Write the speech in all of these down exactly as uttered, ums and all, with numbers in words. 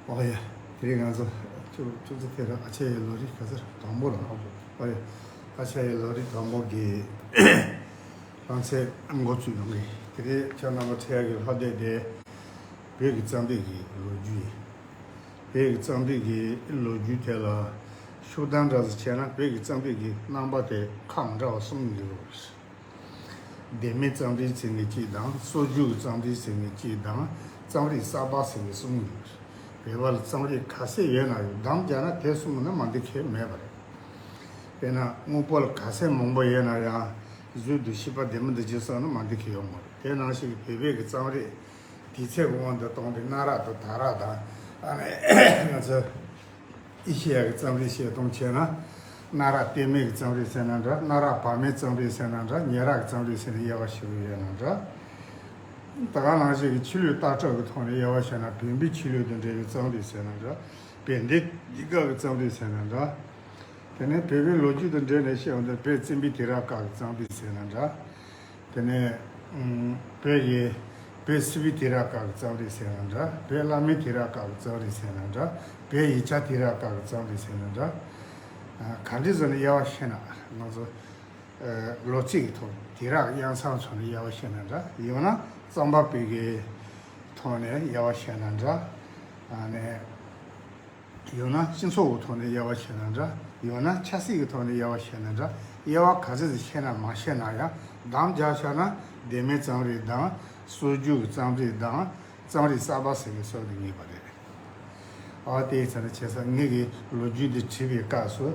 ཨོ་ཡ། དེ་རིང་ང་ཚོ་ཅུ་ཅུ་ཚོད་དེ་ར་ཨ་ཆ་ཡི་ལོ་རེའི་ག་ཚོད་དང་པོ་ར། ཨོ་ཡ། ཨ་ཆ་ཡི་ལོ་རེའི་དང་པོ་གི་རང་ཚེ་འགོ་བཙུགས་ཡོང་གི། དེ་རིང་ཁྱེད་རྣམ་པ་འཕྲད་ཡག་གི་ལྷ་སྡེ་དེ་བོད་ཀྱི་རྩོམ་རིག་གི་ལོ་རྒྱུས་ཡིན། བོད་ཀྱི་རྩོམ་རིག་གི་ལོ་རྒྱུས་དེ་ལ་ཤུགས་ལྡན་འདྲ་ཟེར་བྱས་ན། བོད་ཀྱི་རྩོམ་རིག་གི་རྣམ་པ་དེ་ཁག་མི་འདྲ་བ་གསུམ་ཡོད་རེད། ལྡེ་མིག་རྩོམ་རིག་ཟེར་མཁན་གཅིག་དང་། སྲོལ་རྒྱུན་གྱི་རྩོམ་རིག་ཟེར་མཁན་གཅིག་དང་། རྩོམ་རིག་གསར་པ་ཟེར་མཁན་གསུམ་ཡོད་རེད། བོད་པ་ལ་རྩོམ་རིག་ག་ཚད་ཡོད་ན་ཡང་སྒྲ་རྒྱག་ན་དེ་གསུམ་ན་མ་འགྲིག་མཁན་མེད་པ་རེད། དཔེར་ན་དངོས་པོ་ལ་ག་ཚད་མང་པོ་ཡོད་ན་ཡང་གཟུགས་དང་ཤེས་པ་ལྡན་མིན་དང་བརྗེད་སོང་ན་མ་འགྲིག་མཁན་ཡོད་མ་རེད། དེ་ནང་བཞིན་གྱི་བོད་པའི་གི་རྩོམ་རིག་དུས་ཚོད་ཀྱི་དབང་དུ་བཏང་སྟེ་གནའ་རབས་དང་ད་རབས་དང་། ཨ་ནི་ང་ཚོ་ཨེ་ཤེ་ཡ་གི་རྩོམ་རིག་བཤད་སྟངས་བྱས་ན། གནའ་རབས་བསྟན་མའི་གི་རྩོམ་རིག་ཟེར་ན་འདྲ། གནའ་རབས་བར་མའི་རྩོམ་རིག་ཟེར་ན་འདྲ། ཉེ་རབས་ཀྱི་རྩོམ་རིག་ཟེར་ནས་དབྱེ་བ་ཕྱེ་གི་ཡོད་ན་འདྲ། ད་ག་ནང་བཞིན་གྱི་ཆོས་ལུགས་ལྟ་གྲུབ་ཀྱི་ཐོག་ནས་དབྱེ་བ་ཕྱེ་ན། བོད་པའི་ཆོས་ལུགས་དང་འབྲེལ་བའི་རྩོམ་རིག་ཟེར་ན་འདྲ། བོད་འདི་ཡི་ག་གི་རྩོམ་རིག་ཟེར་ན་འདྲ། དེ་ནས་བོད་པའི་ལོ་རྒྱུས་དང་འབྲེལ་ནས་བཤད་པ་འདི་བོད་བཙན་པོའི་དུས་རབས་སྐབས་ཀྱི་རྩོམ་རིག་ཟེར་ན་འདྲ། དེ་ནས་ཨུམ་བོད་ཀྱི་བོད་སིལ་བུའི་དུས་རབས་སྐབས་ཀྱི་རྩོམ་རིག་ཟེར་ན་འདྲ། བོད་བླ་མའི་དུས་རབས་སྐབས་ཀྱི་རྩོམ་རིག་ཟེར་ན་འདྲ། བོད་ཡིག་ཆ་དུས་རབས་སྐབས་ཀྱི་རྩོམ་རིག་ཟེར་ན་འདྲ། ཨ་ག་འདྲ་བཟོས་ནས་དབྱེ་བ་ཕྱེ་ན། ང་ཚོ་ཨ་ལོ་ཚིགས་ཀྱི་ཐོག་དུས་རབས་དབྱེ་མཚམས་ཚོ་ནས་དབྱེ་བ་ཕྱེ་ན་འདྲ། ཡང་ན་རྩོམ་པ་པོའི་གི་ཐོག་ནས་དབྱེ་བ་ཕྱེ་ན་འདྲ། ཨ་ནས། ཡང་ན་སྤྱི་ཚོགས་ཀྱི་ཐོག་ནས་དབྱེ་བ་ཕྱེ་ན་འདྲ། ཡང་ན་ཆབ་སྲིད་ཀྱི་ཐོག་ནས་དབྱེ་བ་ཕྱེ་ན་འདྲ། དབྱེ་བ་ག་ཚོད་ཅིག་ཕྱེ་ན་མ་ཕྱེ་ན་ཡང་། དམ་བཞག་བཞག་ན་ལྡེ་མིག་རྩོམ་རིག་དང་། སྲོལ་རྒྱུན་གྱི་རྩོམ་རིག་དང་། རྩོམ་རིག་གསར་པ་ཟེར་གྱི་སོགས་དེ་ངེས་པ་རེད། ཨ་དེའི་ཚེ་ན་བྱས་ཙང་ངེད་ཀྱིས་ལོ་རྒྱུས་འདི་བྲིས་པའི་སྐབས་སུ།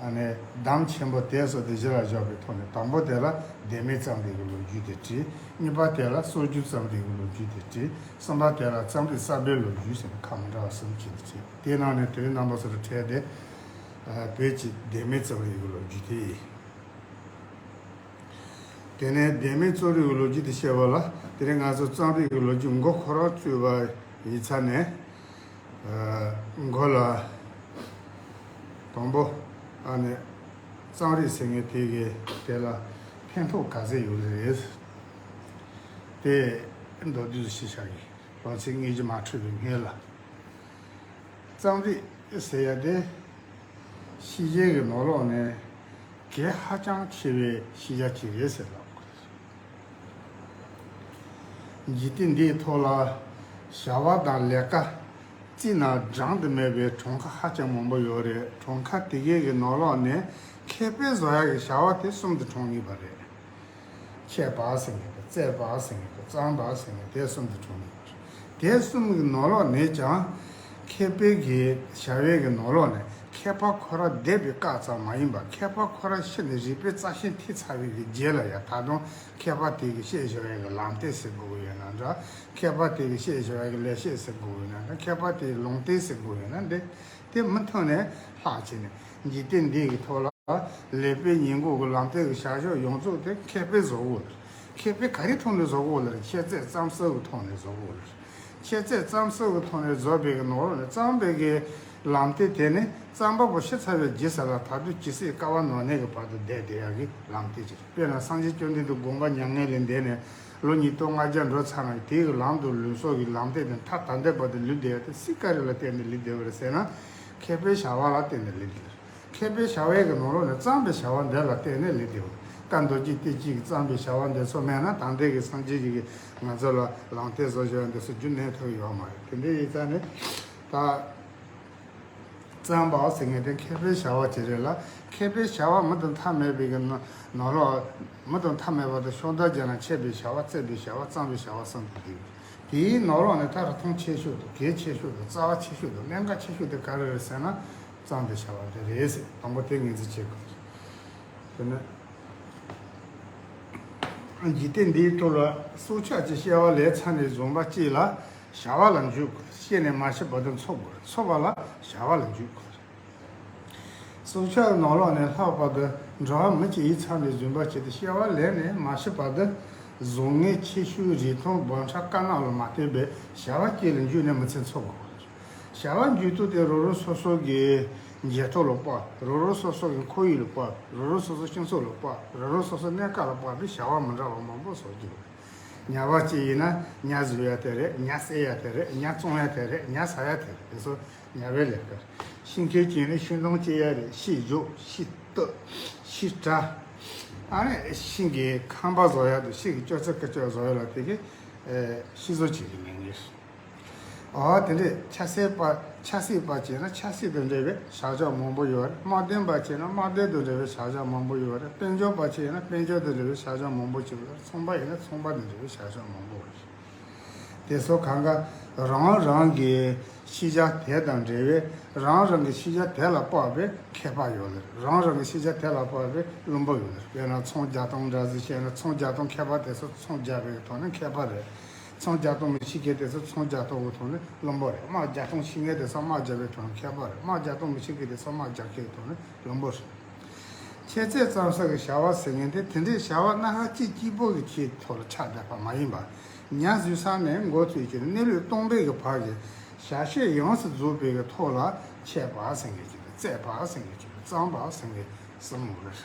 ཨ་ནི་དམ་ཆེན་པོ་དེ་སོགས་དེ་གཞི་ལ་བཞག་པའི་ཐོག་ནས། དང་པོ་དེ་ལ་ལྡེ་མིག་རྩོམ་རིག་གི་ལོ་རྒྱུས་དེ་བྲིས། གཉིས་པ་དེ་ལ་སྲོལ་རྒྱུན་རྩོམ་རིག་གི་ལོ་རྒྱུས་དེ་བྲིས། གསུམ་པ་དེ་ལ་རྩོམ་རིག་གསར་པའི་ལོ་རྒྱུས་ཟེར་ནས་ཁག་མི་འདྲ་བ་གསུམ་བྱས་ཏེ་བྲིས། དེའི་ནང་ནས་དེ་རིང་རྣམ་པ་ཚོར་འཕྲད་དེ་བོད་ཀྱི་ལྡེ་མིག་རྩོམ་རིག་གི་ལོ་རྒྱུས་དེ་ཡིན། དེ་ནས་ལྡེ་མིག་རྩོམ་རིག་གི་ལོ་རྒྱུས་དེ་བཤད་པ་ལ། དེ་རིང་ང་ཚོ་རྩོམ་རིག་གི་ལོ་རྒྱུས་མགོ་ཁོ་རང་བཙུགས་པ་ཡིན་ཙང་ནས། ཨ་མགོ་ལ་དང་པོ་ཨ་ནི་རྩོམ་རིག་ཟེར་མཁན་དེ་གི་དེ་ལ་ཕན་ཐོགས་ག་ཚད་ཡོད་རེད། དེ་མདོར་བསྡུས་སུ་ཞུས་བཞག་གི། ལོ་ཚིགས་ལྔ་བཅུ་མ་འཁྲུལ་བའི་སྔོན་ལ། རྩོམ་རིག་ཟེར་ཡ་དེ་ཤེས་བྱའི་གི་ནང་ལོགས་ནས་གལ་ཧ་ཅང་ཆེ་བའི་ཤེས་བྱ་ཅིག་རེད་ཟེར་ལབ་དགོས། འཇིག་རྟེན་འདིའི་ཐོག་ལ་བྱ་བ་དང་ལས་ཀ་རྩིས་ན་བགྲང་དུ་མེད་པའི་གྲངས་ཀ་ཧ་ཅང་མང་པོ་ཡོད་རེད། གྲངས་ཀ་དེ་གའི་གི་ནང་ལོགས་ནས་མཁས་པས་བཟོ་ཡག་གི་བྱ་བ་དེ་གསུམ་དུ་གྲངས་ངེས་པ་རེད། མཁས་པ་ཟེར་མཁན་དང་། བརྩེགས་པ་ཟེར་མཁན་དང་། རྩོམ་པ་ཟེར་མཁན་དེ་གསུམ་དུ་གྲངས་ངེས་པ་རེད། དེ་གསུམ་གི་ནང་ལོགས་ནས་ཀྱང་མཁས་པའི་གི་བྱ་བའི་གི་ནང་ལོགས་ནས་མཁས་པ་ཁོ་རང་བསྡད་པའི་སྐབས་ཙམ་མ་ཡིན་པར། མཁས་པ་ཁོ་རང་ཤི་ནས་རིག་པའི་རྩ་ཤེས་ཐེབས་ཚར་བའི་གི་རྗེས་ལ་ཡང་ད་དུང་མཁས་པ་དེ་གི་བཤད་བཞག་ཡག་གི་ལམ་སྟོན་ཟེར་དགོས་ཀྱི་ཡོད་ན་འདྲ། མཁས་པ་དེ་གི་བཤད་བཞག་ཡག་གི་ལེགས་བཤད་ཟེར་དགོས་ཀྱི་ཡོད་ན་འདྲ། མཁས་པ་དེའི་ལུང་བསྟན་ཟེར་དགོས་ཀྱི་ཡོད་ན་འདྲ། དེ་མུ་མཐུད་ནས་ལྷག་བྱས་ནས་འཇིག་རྟེན་འདི་གི་ཐོག་ལ་ལེགས་སྤེལ་ཉེས་འགོག་གི་ལམ་སྟོན་གྱི་བྱ་གཞག་ཡོངས་རྫོགས་དེ་མཁས་པས་བཟོ་དགོས་ལ། མཁས་པས་ག་རེའི་ཐོག་ནས་བཟོ་དགོས་ལ། འཆད་རྩོད་རྩོམ་སྲོལ་གྱི་ཐོག་ནས་བཟོ་དགོས་ལ། འཆད་རྩོད་རྩོམ་སྲོལ་གྱི་ཐོག་ནས་བཟོས་པའི་གི་ནང་ལོགས་ནས་རྩོམ་པའི་གི་ལམ་སྟོན་དེ་ནི་རྩོམ་པ་པོ་ཤི་ཚར་བའི་རྗེས་སུ་ལ་ད་དུང་ཇི་སྲིད་བསྐལ་པ་ནམ་གནས་ཀྱི་བར་དུ་བསྡད་བསྡད་ཡག་གི་ལམ་སྟོན་ཅིག། དཔེར་ན་སངས་རྒྱས་བཅོམ་ལྡན་འདས་དགོངས་པ་མྱ་ངན་ལས་འདས་ནས་ལོ་ཉིས་སྟོང་ལྔ་བརྒྱ་འགྲོ་ཚར་ན། དེའི་གི་ལམ་དུ་ལུས་སྲོག་གི་ལམ་སྟོན་དེ་མཐའ་ད་ལྟའི་བར་དུ་ལུས་བསྡད་ཡག་དེ་སྲིད་ག་རེ་ལ་བརྟེན་ནས་ལུས་བསྡད་པ་རེད་ཟེར་ན། མཁས་པའི་བྱ་བ་ལ་བརྟེན་ནས་ལུས་བསྡད། མཁས་པའི་བྱ་བའི་གི་ནང་ལོགས་ནས་རྩོམ་པའི་བྱ་བ་འདི་ལ་བརྟེན་ནས་ལུས་བསྡད་པ། བཀའ་མདོ་རྒྱུད་བསྟན་བཅོས་ཀྱི་རྩོམ་པའི་བྱ་བ་འདི་ཚོ་མེད་ན་ད་ལྟའི་གི་སངས་རྒྱས་ཀྱིས་གི་ང་ཚོ་ལ་ལམ་སྟོན་བཟོ་བཞག་འདི་ཚོ་རྒྱུན་གནས་ཐུབ་ཡོད་མ་རེད། དེ་འདྲ་ཡིན་ཙང་ནི་ད་རྩོམ་པ་ཟེར་མཁན་དེ་མཁས་པའི་བྱ་བ་ཅིག་རེད་ལ། མཁས་པའི་བྱ་བ་མུ་དང་མཐའ་མེད་པའི་གི་ནང་ནང་ལོགས། མུ་དང་མཐའ་མེད་པ་དང་ཕྱོགས་མཐའ་བརྒྱད་ན་འཆད་པའི་བྱ་བ། རྩོད་པའི་བྱ་བ། རྩོམ་པའི་བྱ་བ་གསུམ་དེ་འདུས། དེའི་ནང་ལོགས་ནས་ད་རུང་མཐོང་ཆེ་ཤོས་དང་། གལ་ཆེ་ཤོས་དང་། གནད་འགག་ཆེ་ཤོས་དེ་ག་རེ་རེད་ཟེར་ན། རྩོམ་པའི་བྱ་བ་དེ་རེད་ཟེར། དང་པོ་དེ་ངོས་འཛིན་བྱེད་དགོས། དེ་ནས་འཇིག་རྟེན་འདིའི་ཐོག་ལ་སྲོག་ཆགས་ཀྱི་སྐྱེ་བ་ལེན་ཚར་ནས་བཟུང་བ་གཅིག་ལ་བྱ་བ་ལ་འཇུག་དགོས། སྐྱེས་ནས་མ་ཤི་བར་དུ་འཚོ་དགོས། འཚོ་བ་ལ་བྱ་བ་ལ་འཇུག་དགོས། སྲོག་ཆགས་ནང་ལོགས་ནས་ལྷག་པར་དུ་འགྲོ་བ་མི་གཅིག་ཡིན་ཙང་ནས་བཟུང་བ་བྱས་ཏེ་སྐྱེ་བ་ལེན་ནས་མ་ཤི་བར་དུ་བཟང་ངན་ཆེ་ཆུང་རིགས་མཐོང་འབོར་ཕྲ་དཀར་ནག་ལ་མ་བལྟས་པའི་བྱ་བ་གཅིག་ལ་འཇུག་ནས་མི་ཚེ་འཚོ་དགོས། བྱ་བ་འཇུག་སྟངས་དེ་རང་རང་སོ་སོ་གི་འཇོན་ཐང་ལ་དཔགས། རང་རང་སོ་སོ་གི་ཁོར་ཡུག་ལ་དཔགས། རང་རང་སོ་སོ་སྤྱི་ཚོགས་ལ་དཔགས། རང་རང་སོ་སོ་གནས་སྐབས་ལ་དཔགས་པའི་བྱ་བ་མི་འདྲ་བ་མང་པོ་བཟོ་རྒྱུ་རེད། ཉ་བ་ཅིག་ཡིན་ན་ཉ་བཟོས་ཡ་དེ་རེད། ཉ་བསད་ཡ་དེ་རེད། ཉ་བཙོང་ཡ་དེ་རེད། ཉ་ཟ་ཡ་དེ་རེད། དེ་ཚོ་ཉ་བའི་ལས་ཀ་རེད། ཤིང་ཁལ་ཅིག་ཡིན་ན་ཤིང་སྡོང་བཅད་ཡ་རེད། ཤིང་བཞོ། ཤིང་གཏུབ། ཤིང་བྲ། ཨ་ནི་ཤིང་གི་ཁང་པ་བཟོ་ཡ་དང་ཤིང་གི་ཅོ་ཙེ་ཀི་ཅོ་བཟོ་ཡ་ལ་དེ་གི་ཤིང་བཟོ་བྱེད་ཀྱི་མི་ངེས། ཨོ་དེ་འདྲས་ཆ་སྲིད་པ། ཆ་སྲིད་པ་བྱས་ན་ཆ་སྲིད་དང་འབྲེལ་བའི་བྱ་གཞག་མང་པོ་ཡོད་རེད། དམག་དོན་པ་བྱས་ན་དམག་དོན་དང་འབྲེལ་བའི་བྱ་གཞག་མང་པོ་ཡོད་རེད། དཔལ་འབྱོར་པ་བྱས་ན་དཔལ་འབྱོར་དང་འབྲེལ་བའི་བྱ་གཞག་མང་པོ་ཡོད་རེད། ཚོང་པ་ཡིན་ན་ཚོང་པ་དང་འབྲེལ་བའི་བྱ་གཞག་མང་པོ་ཡོད་རེད། དེ་ཚོ་གང་ག་རང་རང་གི་ཤེས་བྱ་དེ་དང་འབྲེལ་བའི་རང་རང་གི་ཤེས་བྱ་དེ་ལ་དཔག་པའི་མཁས་པ་ཡོད་རེད། རང་རང་གི་ཤེས་བྱ་དེ་ལ་དཔག་པའི་བླུན་པོ་ཡོད་རེད། དཔེར་ན་ཚོང་བརྒྱ་སྟོང་འདྲ་ཟིག་བཤད་ན་ཚོང་བརྒྱ་སྟོང་མཁས་པ་དེ་ཚོ་ཚོང་རྒྱག་པའི་ཐོག་ནས་མཁས་པ་རེད། ཚོང་བརྒྱ་སྟོང་མི་ཤེས་མཁན་དེ་ཚོ་ཚོང་བརྒྱ་སྟོང་གི་ཐོག་ནས་བླུན་པོ་རེད། དམག་བརྒྱ་སྟོང་ཤེས་མཁན་དེ་ཚོ་དམག་རྒྱག་པའི་ཐོག་ནས་མཁས་པ་རེད། དམག་བརྒྱ་སྟོང་མི་ཤེས་མཁན་དེ་ཚོ་དམག་རྒྱག་མཁན་གྱི་ཐོག་ནས་བླུན་པོ་རེད། ཁྱད་ཚད་ཙམ་ཟེར་གྱི་བྱ་བ་ཟེར་མཁན་དེ་དེ་འདྲའི་བྱ་བ་སྣ་ཁ་གཅིག་གཅིག་པོ་གི་ཆེད་ཐོག་ལ་ཆགས་བསྡད་པ་མ་ཡིན་པ། ཉ་བཟོས་ས་ནས་འགོ་བཙུགས་ཀྱི་གནས་ལུགས་སྟོང་པའི་གི་བར་གྱི་བྱ་སྤྱོད་ཡོངས་སུ་རྫོགས་པའི་གི་ཐོག་ལ་འཆད་པ་ཟེར་མཁན་གྱི་རྩོད་པ་ཟེར་མཁན་གྱི་རྩོམ་པ་ཟེར་མཁན་གསུམ་ཡོད་རེད།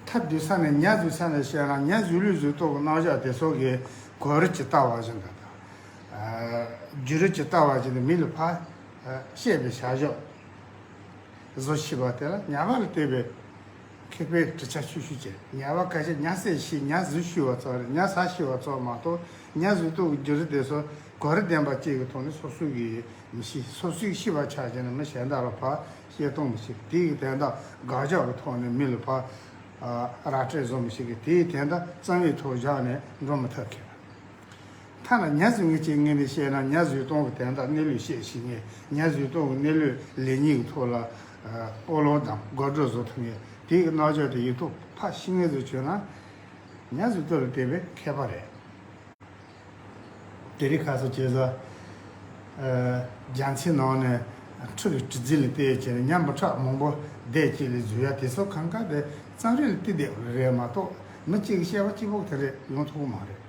ཐབས་བསྡུས་ས་ནས་ཉ་བཟོས་ས་ནས་བཤད་ན་ཉ་བཟོས་ལུགས་བཟོས་སྟངས་ཀྱི་རྣམ་གཞག་དེ་ཚོ་གི་གོ་རིམ་ཇི་ལྟ་བ་བཞིན་དང་། བརྒྱུད་རིམ་ཇི་ལྟ་བ་བཞིན་དུ་མི་ལ་ཕར་བཤད་པའི་བྱ་གཞག་བཟོ་ཤེས་པ་དེ་ལ་ཉ་བ་ལ་བལྟས་པའི་མཁས་པའི་གྲུབ་ཆ་ཆུང་ཤོས་ཅན། ཉ་བ་ཁ་ཤས་ཉ་བསད་ཤེས། ཉ་བཟོ་ཤེས་པ་ཙམ་རེད། ཉ་ཟ་ཤེས་པ་ཙམ་མ་གཏོགས་ཉ་བཟོས་སྟངས་ཀྱི་བརྒྱུད་རིམ་དེ་ཚོ་གོ་རིམ་ལྡན་པ་གཅིག་གི་ཐོག་ནས་སོ་སོ་གིས་མི་ཤེས། སོ་སོས་ཤེས་པ་ཆ་བཞག་ནས་མི་གཞན་དག་ལ་ཕར་བཤད་གཏོང་མི་ཤེས། དེ་ཡི་དོན་དག་དགག་བཞག་གི་ཐོག་ནས་མི་ལ་ཕར་ར་སྤྲོད་བཟོ་མི་ཤེས་གི། དེ་ཡི་དོན་དག་རྩོམ་པའི་ཐོག་བཞག་ནས་འགྲོ་མི་ཐུབ་མཁན། ཐ་ན་ཉ་བཟོས་མཁན་གྱི་ངོས་ནས་བཤད་ན་ཉ་བཟོས་སྟངས་ཀྱི་དོན་དག་གནས་ལུགས་བཤད་ཤེས་མཁན། ཉ་བཟོས་སྟངས་ཀྱི་གནས་ལུགས་ལེགས་ཉེས་ཀྱི་ཐོག་ལ་སྤོ་ལོ་དང་དགོད་བྲོ་བཟོ་ཐུབ་མཁན། དེ་ཡི་རྣམ་གཞག་དེ་ཡིག་ཐོག་ཕར་ཤེས་མཁན་ཚོ་བྱོས་ན་ཉ་བཟོས་སྟངས་ལ་བལྟས་པའི་མཁས་པ་རེད། དེ་རིང་ཁ་སང་བྱས་ཙང་། ཨ། རྒྱ་མཚོའི་ནང་ནས་ཁྲི་གི་གྲུ་རྫིང་ལ་བལྟས་བྱས་ནས་ཉ་འབུམ་ཕྲག་མང་པོ་བསྡད་ཅིག་ལ་བཟོས་ཡ་དེ་ཚོ་གང་ག་དེ་རྩོམ་རིག་ལ་བལྟས་བསྡད་པ་རེད་མ་གཏོགས་མི་གཅིག་གི་བཤད་པ་གཅིག་པོ་དེ་རེད་ཡོང་ཐུབ་ཀྱི་མ་རེད།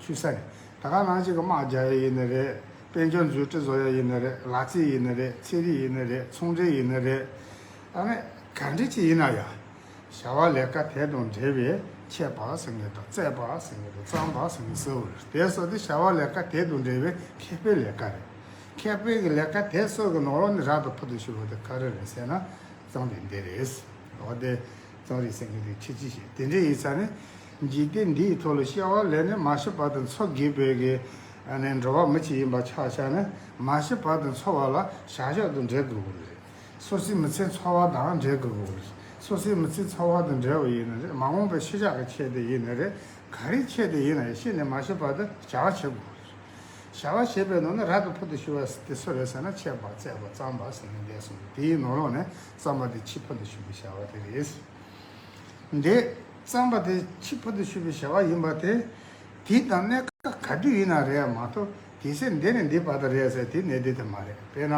ཆུ་ས་ནས་ད་ག་ནང་བཞིན་གྱི་དམག་རྒྱག་ཡ་ཡིན་ནི་རེད། དཔལ་འབྱོར་མཛུབ་ཁྲིད་བཟོ་ཡ་ཡིན་ནི་རེད། ལག་རྩལ་ཡིན་ནི་རེད། ཚན་རིག་ཡིན་ནི་རེད། ཚོང་འབྲེལ་ཡིན་ནི་རེད། ཨ་ནི་ག་འདྲ་ཅིག་ཡིན་ན་ཡང་། བྱ་བ་ལས་ཀ་དེ་དང་འབྲེལ་བའི་འཆད་པ་ཟེར་མཁན་དང་རྩོད་པ་ཟེར་མཁན་དང་རྩོམ་པ་ཟེར་མཁན་གསལ་བོ་རེད། དེ་སོགས་དེ་བྱ་བ་ལས་ཀ་དེ་དང་འབྲེལ་བའི་མཁས་པའི་ལས་ཀ་རེད། མཁས་པའི་གི་ལས་ཀ་དེ་སོགས་ཀྱི་ནང་ལོགས་ནས་རབ་ཏུ་ཕུལ་དུ་ཞུགས་པ་དེ་ག་རེ་རེད་ཟེར་ན་རྩོམ་པའི་འདི་རེད། འོ་དེ་རྩོམ་རིག་ཟེར་མཁན་དེ་ཁྱད་ཆོས་ཤིག་དེ་འདྲ་ཡིན་ཙང་ནི་འཇིག་རྟེན་འདིའི་ཐོག་ལ་སྐྱེ་བ་ལེན་ནས་མ་ཤི་བར་དུ་འཚོ་དགོས་པའི་གི་ཨ་ནི་འགྲོ་བ་མི་ཅིག་ཡིན་པ་ཆ་བཞག་ན་མ་ཤི་བར་དུ་འཚོ་བ་ལ་བྱ་གཞག་ཏུ་འབྲེལ་དགོས་པ་རེད། སོ་སོའི་མི་ཚེ་འཚོ་བ་དང་འབྲེལ་དགོས་ཀྱི་རེད། སོ་སོའི་མི་ཚེ་འཚོ་བ་དང་འབྲེལ་བ་ཡིན་ན་རེད། མ་འོངས་པའི་ཤུལ་བཞག་གི་ཆེད་དུ་ཡིན་ན་རེད། ག་རེའི་ཆེད་དུ་ཡིན་ན་ཡང་ཤི་ནས་མ་ཤི་བར་དུ་བྱ་བ་བྱེད་དགོས་ཀྱི་རེད། བྱ་བ་བྱེད་པའི་ནང་ནས་རབ་ཏུ་ཕུལ་དུ་ཞུགས་པ་དེ་སུ་རེད་ཟེར་ན་འཆད་པ་རྩོད་པ་རྩོམ་པ་ཟེར་ནས་འདས་སོང་། དེའི་ནང་ལོགས་ནས་རྩོམ་པ་དེ་ཆེས་ཕུལ་དུ་ཞུགས་པའི་བྱ་བ་དེ་རེད། འདི་རྩོམ་པ་དེ་ཆེས་ཕུལ་དུ་ཞུགས་པའི་བྱ་བ་ཡིན་པ་དེ། དུས་དང་གནས་སྐབས་ག་དུས་ཡིན་ན་རེད་མ་གཏོགས་དུས་ཚོད་འདི་ནས་འདི་བར་དུ་རེད་ཟེར་དེ་གནད་དོན་དེ་མ་རེད། དཔེར་ན།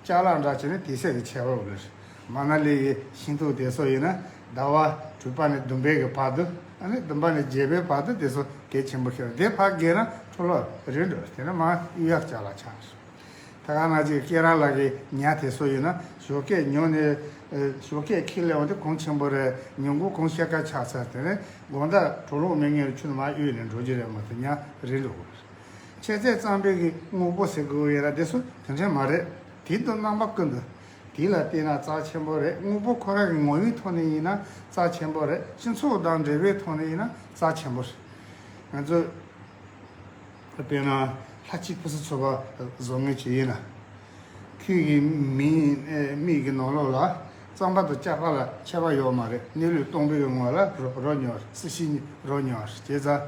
ཅ་ལག་འདྲ་བྱས་ན་དུས་ཚོད་ཀྱི་ཁྱད་པར་ཡོད་རེད། མ་ན་ལི་ཡི་ཤིང་ཏོག་དེ་ཚོ་ཡིན་ན་ཟླ་བ་དྲུག་པ་ནས་བདུན་པའི་གི་བར་དུ། ཨ་ནི་བདུན་པ་ནས་བརྒྱད་པའི་བར་དུ་དེ་ཚོ་གལ་ཆེན་པོ་ཞིག་རེད། དེ་ཕར་བརྒལ་ན་འཕྲོ་བརླག་རིལ་འགྲོ་རེད། དེ་ནི་མར་གཡུག་ཡག་ཅ་ལག་ཆགས་རེད། ད་ག་ནང་བཞིན་སྐེ་རགས་ལ་གི་ཉ་དེ་ཚོ་ཡིན་ན་ཞོགས་ཀས་ཉོ་ནས། ཨ། ཞོགས་ཀས་ཁྱི་སླེབས་འོང་དུས་གངས་ཆེན་པོ་རེད། ཉིན་གུང་གངས་ཤེལ་དཀར་ཆགས་ཚར། དེ་ནས་དགོང་དག་གྲོག་རོང་མི་ངན་ཆུ་ནང་མར་གཡུགས་ནས་འགྲོ་རྒྱུ་རེད་མ་གཏོགས་ཉ་རིལ་འགྲོ་གི་རེད། འཆད་རྩོད་རྩོམ་པའི་གི་དངོས་པོ་ཟེར་དགོས་ཡོད་ར་དེ་ཚོ་དེ་འདྲ་མ་རེད། དུས་དང་རྣམ་པ་ཀུན་ཏུ། དུས་ལ་བལྟས་ན་རྩ་ཆེན་པོ་རེད། དངོས་པོ་ཁོ་རང་གི་ངོ་བོའི་ཐོག་ནས་ཡིན་ན་རྩ་ཆེན་པོ་རེད། སྤྱི་ཚོགས་དང་འབྲེལ་བའི་ཐོག་ནས་ཡིན་ན་རྩ་ཆེན་པོ་རེད། ང་ཚོས་དཔེར་ན་ལྷ་གཅིག་ཕུན་སུམ་ཚོགས་པ་བཟོ་མཁན་ཅིག་ཡིན་ན། ཁོས་གི་མིང་མིང་གི་ནང་ལོགས་ལ་རྩོམ་པ་དང་སྐྱག་པ་ལ་ཁྱད་པར་ཡོད་མ་རེད། གནས་ལུགས་སྟོང་པའི་གི་ངོ་ལ་རོ་རོ་ཉོ་སྲིད་ཤིང་རོ་ཉོ་བྱས་ཙང་།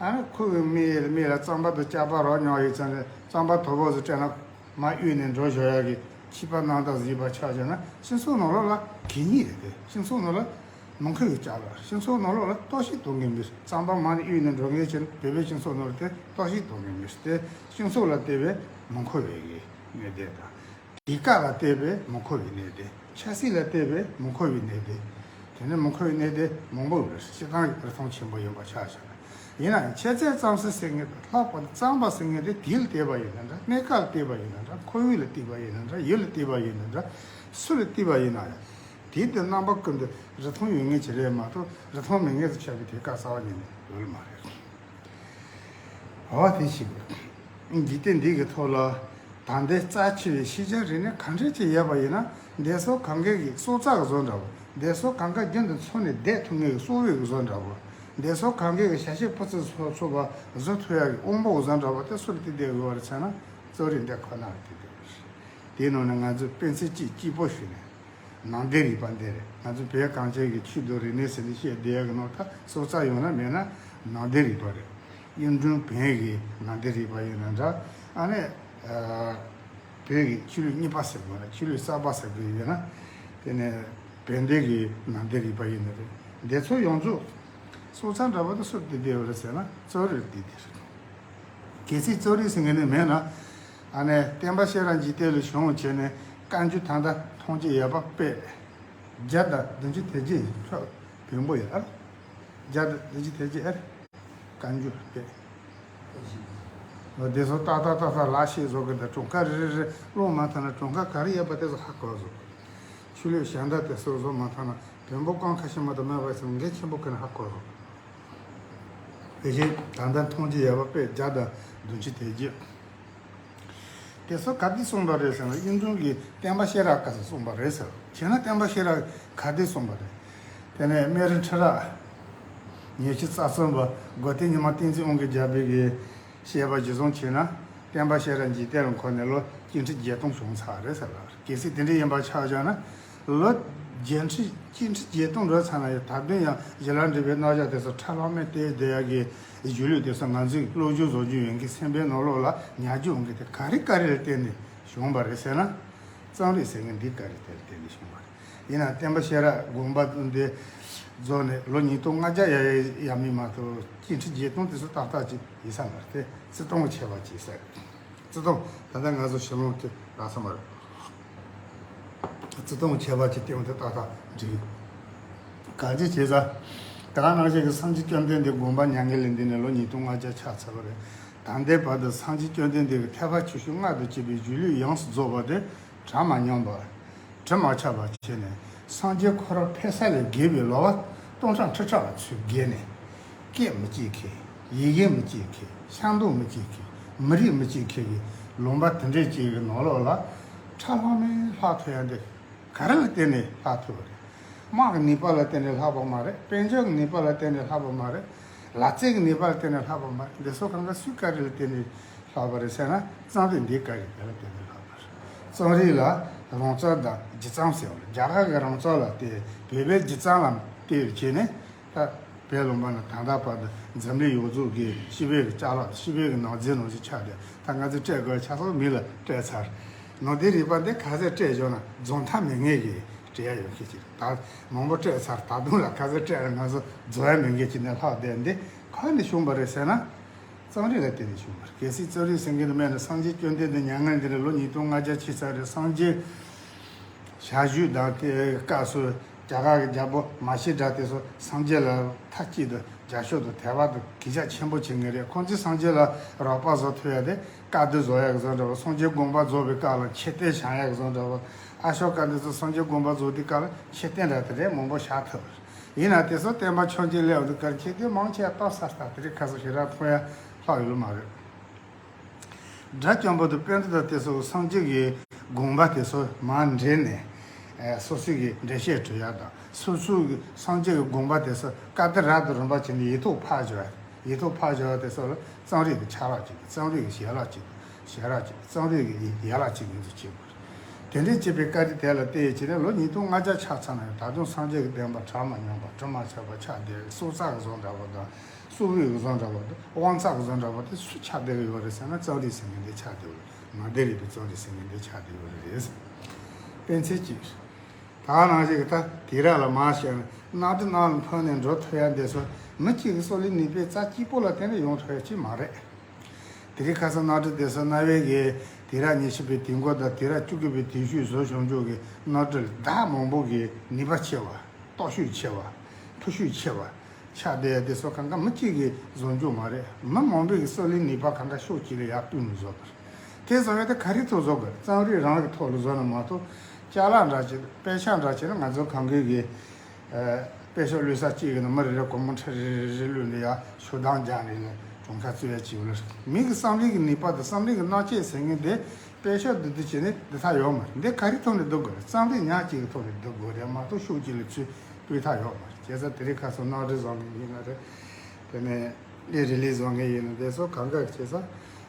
ཨ་ནི་ཁོ་གི་མི་ཡི་མི་ལ་རྩོམ་པ་དང་སྐྱག་པ་རོ་ཉོ་ཡོད་ཙང་ནས་རྩོམ་པ་དོ་པོ་ཟིག་སྤྲད་ན་མར་གཡུགས་ནས་འགྲོ་ཞོར་ཡག་གི་ཁྱི་པ་རྣམ་དག་ཟིག་ཡིན་པ་ཆ་བཞག་ན་སྤྱི་ཚོགས་ནང་ལོགས་ལ་གད་སྙིགས་རེད་དེ། སྤྱི་ཚོགས་ནང་ལོགས་ལ་མི་མཁོ་བའི་ཅ་ལག་སྤྱི་ཚོགས་ནང་ལོགས་ལ་གཏོར་བཤིག་གཏོང་མཁན་མི་རེད། རྩོམ་པ་མར་ནས་གཡུགས་ནས་འགྲོ་མཁན་ཅིག་བོད་པའི་སྤྱི་ཚོགས་ནང་ལ་དེ་གཏོར་བཤིག་གཏོང་མཁན་མི་རེད་དེ། སྤྱི་ཚོགས་ལ་བལྟས་པའི་མི་མཁོ་བའི་གི་གནད་དོན་དང་། དུས་སྐབས་ལ་བལྟས་པའི་མི་མཁོ་བའི་གནད་དོན། ཆབ་སྲིད་ལ་བལྟས་པའི་མི་མཁོ་བའི་གནད་དོན། དེ་ནི་མི་མཁོ་བའི་གནད་དོན་མང་པོ་ཡོད་རེད། སྤྱིར་བཏང་རིག་མཐོང་ཆེན་པོ་ཡིན་པ་ཆ་བཞག་ན། ཡིན་ནའང་འཆད་རྩོད་རྩོམ་ཟེར་མཁན་དེ་ལྷག་པར་དུ་རྩོམ་པ་ཟེར་མཁན་དེ་དུས་ལ་བལྟས་པ་ཡིན་ན་འདྲ། གནས་སྐབས་ལ་བལྟས་པ་ཡིན་ན་འདྲ། ཁོར་ཡུག་ལ་བལྟས་པ་ཡིན་ན་འདྲ། ཡུལ་ལ་བལྟས་པ་ཡིན་ན་འདྲ། སུ་ལ་བལྟས་པ་ཡིན་ན་ཡང་དུས་དང་རྣམ་པ་ཀུན་ཏུ་རིག་མཐོང་ཡོད་མཁན་ཅིག་རེད་མ་གཏོགས་རིག་མཐོང་མེད་མཁན་ཟེར་བྱ་བའི་དུས་སྐབས་རྩ་བ་ཉིད་ནས་ཡོད་མ་རེད། འོ་དེ་ཞིག་འཇིག་རྟེན་འདི་གི་ཐོག་ལ་ད་ལྟའི་རྩ་ཆེ་བའི་ཤེས་བྱ་རིག་གནས་ག་འདྲ་ཅིག་ཡོད་པ་ཡིན་ན། འདས་སོ་གང་གའི་གི་སྲོག་རྩ་གི་བཟོ་འདྲ་བོ། འདས་སོ་གང་ག་རྒྱུན་དུ་འཚོ་ནས་བསྡད་ཐུབ་ངེས་ཀྱི་གསོ་བའི་གི་བཟོ་འདྲ་བོ། འདས་སོ་གང་གའི་གི་བྱ་བྱེད་སྤུས་ཚད་མཐོ་པོ་བཟོ་ཐུབ་ཡག་གི་དབང་པོ་གི་བཟོ་འདྲ་བོ་དེ་སུ་ལ་བརྟེན་བསྡད་ཡོད་པ་རེད་ཟེར་ན། རྩོམ་རིག་འདི་ཁོ་ན་ལ་བརྟེན་བསྡད་ཡོད་རེད། དེའི་ནང་ནས་ང་ཚོས་དཔེ་མཚོན་གཅིག་གཅིག་པོ་ཞུས་ནས། ནང་བསྟན་རིག་པ་འདི་རེད། ང་ཚོ་བོད་གངས་ཅན་གྱི་ཆོས་དང་རིག་གནས་ཟེར་ནས་བཤད་བསྡད་ཡག་གི་ནང་ད་སྲོག་རྩ་ཡོད་ན་མེད་ན་ནང་བསྟན་རིག་པ་རེད། གཡུང་དྲུང་བོན་གྱི་ནང་བསྟན་རིག་པ་ཡིན་ན་འདྲ། ཨ་ནི་ཨ་བོད་ཀྱི་ཆོས་ལུགས་གཉིས་པ་ཟེར་དགོས་ན། ཆོས་ལུགས་གསར་པ་ཟེར་དགོས་ཡོད་ན། དེ་ནས་བོན་སྡེ་གི་ནང་བསྟན་རིག་པ་ཡིན་ན་རེད། འདི་ཚོ་ཡོངས་རྫོགས་སྲོག་རྩ་འདྲ་པོ་དེ་སུ་བརྟེན་བསྡད་ཡོད་རེད་ཟེར་ན། རྩོམ་རིག་ལ་བརྟེན་བསྡད་རེད། གལ་སྲིད་རྩོམ་རིག་ཟེར་མཁན་དེ་མེད་ན། ཨ་ནི་བསྟན་པ་ཤེས་རབ་འཇིག་རྟེན་ལ་བྱུང་བྱས་ནས་བཀའ་འགྱུར་ད་ལྟ་མཐོང་རྒྱ་ཡོད་པ་དཔེ་བརྒྱ་དང་བདུན་ཅུ་དེ་ཅིག་ཁྱོད་བོན་པོ་ཡོད་ཨ། བརྒྱ་དང་བདུན་ཅུ་དེ་ཅིག་ཨ། བཀའ་འགྱུར་དཔེ། འོ་དེ་ཚོ་ཏག་ཏག་ཏག་ཏག་ལག་ཤེས་བཟོ་གི་འདུག་གྲངས་ཀ་རེ་རེ་རེ་ཀློག་མ་ཐུབ་ན་གྲངས་ཀ་ག་རེ་ཡོད་པ་དེ་ཚོ་ཧ་གོ་བཟོ་དགོས། ཆོས་ལུགས་གཞན་དག་དེ་ཚོ་བཟོ་མ་ཐུབ་ན་བོན་པོ་རྐང་ཁ་ཤས་མ་གཏོགས་མེད་པ་ཚོ་འགན་ཆེན་པོ་ཁུར་ནས་ཧ་གོ་བཟོ་དགོས། དེ་བཞིན་ད་ལྟ་མཐོང་རྒྱ་ཡོད་པ་དཔེ་བརྒྱ་དང་བདུན་ཅུ་དེ་ཅིག་དེ་ཚོ་ག་དུས་གསུངས་པ་རེད་ཟེར་ན། གཡུང་དྲུང་གི་བསྟན་པ་ཤེས་རབ་སྐབས་སུ་གསུངས་པ་རེད་ཟེར། བྱས་ན་བསྟན་པ་ཤེས་རབ་ག་དུས་གསུངས་པ་རེད། དེ་ནས་སྨན་རི་ཁྲི་རབས་ཉི་ཤུ་རྩ་གསུམ་པ་སྒོ་སྟེང་ཉི་མ་བསྟན་འཛིན་དབང་གིས་རྒྱལ་པོ་གི་བཤད་པ་གཞིར་བཟུང་བྱས་ན། བསྟན་པ་ཤེས་རབ་འཇིག་རྟེན་ལ་འཁོར་ནས་ལོ་བཅུ་ཁྲི་བརྒྱད་སྟོང་བྱུང་ཚར་རེད་ཟེར་ལ། གལ་སྲིད་དེ་འདྲ་ཡིན་པ་ཆགས་བཞག་ན། ལོ་བརྒྱད་ཁྲི་བཅུ་ཁྲི་བརྒྱད་སྟོང་འགྲོ་ཚར་ན་ཡང་། ད་དུང་ཡང་ཞི་ལ་འདྲ་བའི་རྣམ་གཞག་དེ་ཚོ་ཁྲ་ལྷག་མེད་བལྟས་བསྡད་ཡག་གི་གཞུང་ལུགས་དེ་ཚོ་ང་ཚོས་བློ་སྦྱོང་བཟོ་རྒྱུ་ཡོང་གི། སེམས་པའི་ནང་ལོགས་ལ་ཉར་རྒྱུ་ཡོང་གི། དེ་ག་རེ་ག་རེ་ལ་བརྟེན་ནས་བྱུང་བ་རེད་ཟེར་ན། རྩོམ་རིག་ཟེར་མཁན་འདི་ག་རེ་དེ་ལ་བརྟེན་ནས་བྱུང་བ་རེད། ཡིན་ན་བསྟན་པ་ཤེས་རབ་དགོངས་པ་འདི་རྫོགས་ནས་ལོ་ཉིས་སྟོང་ལྔ་བརྒྱ་ཡར་ཡར་མིན་མ་གཏོགས་བཅུ་ཁྲི་བརྒྱད་སྟོང་དེ་ཚོ་ཏག་ཏག་ཅིག་ཡིན་ས་མ་རེད། དེ་བརྩི་མཐོང་ཆེ་བ་ཅིག་ཟེར། བརྩི་མཐོང་ད་ལྟ་ང་ཚོ་ཞི་ལོང་ཅིག་རག་ས་མ་རེད། བརྩི་མཐོང་ཆེ་བ་ཅིག་སྟེང་དུ་ཏག་ཏག་འགྲིག་ག་ཅི་བྱས་ཙང་། ད་ག་ནང་བཞིན་གྱི་སངས་རྒྱས་བཅོམ་ལྡན་འདས་དགོངས་པ་མྱ་ངན་ལས་འདས་ནས་ལོ་ཉིས་སྟོང་ལྔ་བརྒྱ་ཆགས་ཚར་བ་རེད། ད་ལྟའི་བར་དུ་སངས་རྒྱས་བཅོམ་ལྡན་འདས་ཀྱི་ཐེག་པ་ཆེ་ཤོས་ལྔ་དང་བཅས་པའི་གཞུང་ལུགས་ཡོངས་སུ་རྫོགས་པ་དེ་གྲ་མ་ཉམས་པ། གྲུབ་མ་ཆགས་པ་བྱས་ནས། སངས་རྒྱས་ཁོ་རང་ཕེབས་ས་ལས་བརྒལ་བའི་ལོ་བ་སྟོང་ཕྲག་ཁྲི་ཕྲག་ལ་ཚུར་བརྒལ་ནས། སྐད་མི་གཅིག་མཁས། ཡི་གེ་མི་གཅིག་མཁས། ཤེས་ལྡན་མི་གཅིག་མཁས། མི་རིགས་མི་གཅིག་མཁས་ཀྱི་ལུང་པ་དེ་འདྲའི་ཅིག་གི་ནང་ལོགས་ལ་ཁྲ་ལྷག་མེད་ལྷག་ཐུབ་ཡ་འདི་ག་རེ་ལ་བརྟེན་ནས་ལྷག་ཐུབ་པ་རེད། དམག་གི་ནུས་པ་ལ་བརྟེན་ནས་ལྷག་པ་མ་རེད། དཔལ་འབྱོར་གྱི་ནུས་པ་ལ་བརྟེན་ནས་ལྷག་པ་མ་རེད། ལག་རྩལ་གྱི་ནུས་པ་ལ་བརྟེན་ནས་ལྷག་པ་མ་རེད། འདི་ཚོ་གང་ག་སུའི་བཀའ་དྲིན་ལ་བརྟེན་ནས་ལྷག་པ་རེད་ཟེར་ན། རྩོམ་རིག་འདིའི་བཀའ་དྲིན་དེ་ལ་བརྟེན་ནས་ལྷག་པ་རེད། རྩོམ་རིག་ལ་རང་རྩོམ་དང་སྒྱུ་རྩོམ་ཟེར་བ་རེད། རྒྱ་གར་གྱི་རང་རྩོམ་ལ་བལྟས། བོད་པའི་སྒྱུ་རྩོམ་ལ་བལྟས་བྱས་ནས། ད་བོད་ལུང་པ་ན་ད་ལྟ་བར་དུ་འཛམ་གླིང་ཡོངས་རྫོགས་ཀྱི་ཤེས་པའི་གི་ཅ་ལག་ཤེས་པའི་གི་ནག་རྫས་ནང་བཞིན་ཆགས་བསྡད། ད་ང་ཚོས་སྤྲད་དགོས་ཆ་ཚང་མི་ལ་སྤྲད་ཚར། ནང་བསྟན་རིག་པ་འདི་ག་ཚོད་སྤྲད་བཞག་ན་རྫོགས་མཐའ་མེད་ངེས་ཀྱི་སྤྲད་ཡ་ཡོད་མཁན་ཅིག་རེད། ད་མང་པོ་སྤྲད་ཚར། ད་དུང་ལ་ག་ཚོད་སྤྲད་ན་ང་ཚོ་རྫོགས་ཡ་མེད་མཁན་ཅིག་ནས་ལྷག་བསྡད། འདི་ག་ནས་བྱུང་བ་རེད་ཟེར་ན། རྩོམ་རིག་ལ་བརྟེན་ནས་བྱུང་བ་རེད། གལ་སྲིད་རྩོམ་རིག་ཟེར་མཁན་དེ་མེད་ན། སངས་རྒྱས་བཅོམ་ལྡན་འདས་མྱ་ངན་འདས་ནས་ལོ་ཉིས་སྟོང་ལྔ་བརྒྱ་ཕྱིན་ཚར་རེད། སངས་རྒྱས་ཞལ་བཞུགས་དང་དེ་སྐབས་སུ་རྒྱ་གར་གྱི་རྒྱལ་པོ་མ་ཤི་ཀ་དེ་ཚོ་སངས་རྒྱས་ལ་མཐའ་གཅིག་ཏུ་རྒྱབ་སྐྱོར་དང་དད་པ་དང་གུས་ཞབས་ཆེན་པོ་བྱེད་མཁན་རེད། ཁོང་ཚོས་སངས་རྒྱས་ལ་རོགས་པ་བཟོ་ཐུབ་ཡ་དེ། བཀའ་བསྡུ་བཟོ་ཡ་གི་བཟོ་འདྲ་བོ། སངས་རྒྱས་དགོངས་པ་རྫོགས་པའི་སྐབས་ལ་མཆོད་རྟེན་བཞེངས་ཡ་གི་བཟོ་འདྲ་བོ། ཨ་ཤོ་ཀ་དེ་ཚོ་སངས་རྒྱས་དགོངས་པ་རྫོགས་དུས་སྐབས་ལ་མཆོད་རྟེན་འདྲ་དེ་འདྲ་མང་པོ་བཞེངས་ཐུབ་རེད། ཡིན་ན་དེ་ཚོ་བསྟན་པ་ཆོས་བརྒྱུད་སླེབས་དུས་སྐབས་མཆོད་རྟེན་མང་ཆེ་བ་གཏོར་ཚར་ད། དེ་རིང་ཁ་སང་ཞེ་དྲག་མཐོང་ཡ་ལྷག་ཡོད་མ་རེད། དགྲ་བཅོམ་པ་དང་དཔལ་ལྡན་དང་དེ་ཚོ་སངས་རྒྱས་ཀྱི་དགོངས་པ་དེ་ཚོ་མར་འདྲེན་ནས། ཨེ། སོ་སོའི་གི་འགྲེལ་བཤད་འབྲི་ཡ་དང་། སོ་སོའི་གི་སངས་རྒྱས་ཀྱི་དགོངས་པ་དེ་ཚོ་བཀའ་དེ་རབ་དང་རིམ་པ་བྱས་ནས་ཡིག་ཐོག་ཕབ་བཞག་ཡ། ཡིག་ཐོག་ཕབ་བཞག་ཡ་དེ་ཚོ་ལ་རྩོམ་རིག་གི་ཆ་ལག་ཅིག་དང་། རྩོམ་རིག་གི་ཞལ་ལག་ཅིག་དང་། ཞལ་ལག་ཅིག་དང་། རྩོམ་རིག་གི་ཡན་ལག་ཅིག་ངོས་འཛིན་བྱེད་དགོས་རེད། དེ་འདྲའི་བྱས་པའི་བཀའ་དྲིན་དེ་ལ་བརྟེན་བྱས་ནས་ལོ་ཉིས་སྟོང་ལྔ་བརྒྱ་ཆགས་ཚར་ན་ཡང་། ད་དུང་སངས་རྒྱས་ཀྱི་བསྟན་པ་གྲ་མ་ཉམས་པ་གྲུབ་མ་ཆགས་པ་ཆགས་བསྡད། སྲོག་རྩ་གི་བཟོ་འདྲ་བོ་དང་། གསོ་བའི་བཟོ་འདྲ་བོ་དང་། དབང་རྩ་གི་བཟོ་འདྲ་བོ་དེ་སུ་ཆགས་བསྡད་ཀྱི་ཡོད་རེད་ཟེར་ན། རྩོམ་རིག་ཟེར་མཁན་དེ་ཆགས་བསྡད་ཡོད་རེད། ནང་བསྟན་རིག་པའི་རྩོམ་རིག་ཟེར་མཁན་དེ་ཆགས་བསྡད་ཡོད་རེད། དཔེ་མཚོན་གཅིག་ད་ག་ནང་བཞིན་གྱི་ད་དུས་རབས་ལ་མར་བཤད་ན། གནམ་གྲུ་གནམ་ལ་འཕུར་ནས་འགྲོ་ཐུབ་ཡ་འདི་ཚོ་མི་གཅིག་གི་སྲོག་ལ་ནུས་པའི་རྩ་གཅིག་པོ་ལ་བརྟེན་ནས་ཡོང་ཐུབ་ཡ་ཅིག་མ་རེད། དེ་རིང་ཁ་སང་གནམ་གྲུ་དེ་ཚོ་གནའ་བོའི་གི་དུས་རབས་ཉི་ཤུ་པའི་དུས་འགོ་དང་དུས་རབས་བཅུ་དགུ་པའི་དུས་མཇུག་བཟོ་བྱུང་ཆོག་གི་གནམ་གྲུ་ལ་ད་མང་པོ་གི་ནུས་པ་ཆེ་བ། སྟོབས་ཤུགས་ཆེ་བ། འཐུས་ཤུགས་ཆེ་བ་ཆགས་བསྡད་ཡ་དེ་ཚོ་གང་ག་མི་གཅིག་གིས་བཟོ་རྒྱུ་མ་རེད། མི་མང་པོའི་གི་སྲོག་ལ་ནུས་པ་གང་ག་ཕྱོགས་གཅིག་ལ་ཡར་བསྟུན་ནས་བཟོ་དགོས། དེ་བཟོ་ཡ་དེ་ག་རེའི་ཐོག་བཟོ་དགོས། རྩོམ་རིག་རང་གི་ཐོག་ལ་བཟོ་ན་མ་གཏོགས། ཅ་ལག་འདྲ་བྱས། དཔེ་ཆ་འདྲ་བྱས་ན། ང་ཚོ་གང་གི་གི་ཨ། དཔེ་ཤོག་བླུགས་ས་གཅིག་གི་ནང་མི་རེ་རེ་སྒོར་མོ་ཁྲི་རེ་རེ་རེ་བླུགས་ནས་ཡར་ཤོག་གྲངས་རྒྱག་ནས་ལ། གྲངས་ཀ་རྩོད་ཡ་བྱེད་ལ། མི་གི་བསམ་བློའི་གི་ནུས་པ་དང་བསམ་བློའི་གི་སྣང་བྱེད་ཟེར་མཁན་དེ་དཔེ་ཤོག་འདི་འདི་བྱས་ནས་འདི་ཐག་ཡོད་མ་རེད། འདི་ག་རེ་ཐོག་ནས་བསྡུ་དགོས་རེད། བསམ་བློའི་ཉག་གཅིག་གི་ཐོག་ནས་བསྡུ་དགོས་རེད་མ་གཏོགས་ཤོག་གཅིག་ལ་ཚུར་སྤོས་ཐག་ཡོད་མ་རེད། བྱས་ཙང་དེ་རིང་ཁ་སང་རྣམ་འགྲེལ་བཟོ་མཁན་ཡིན་ན་རེད། དེ་ནས་ཨེ་རི་ལི་བཟོ་མཁན་ཡིན་ན་དེ་ཚོ་གང་ག་བྱས་ཙང་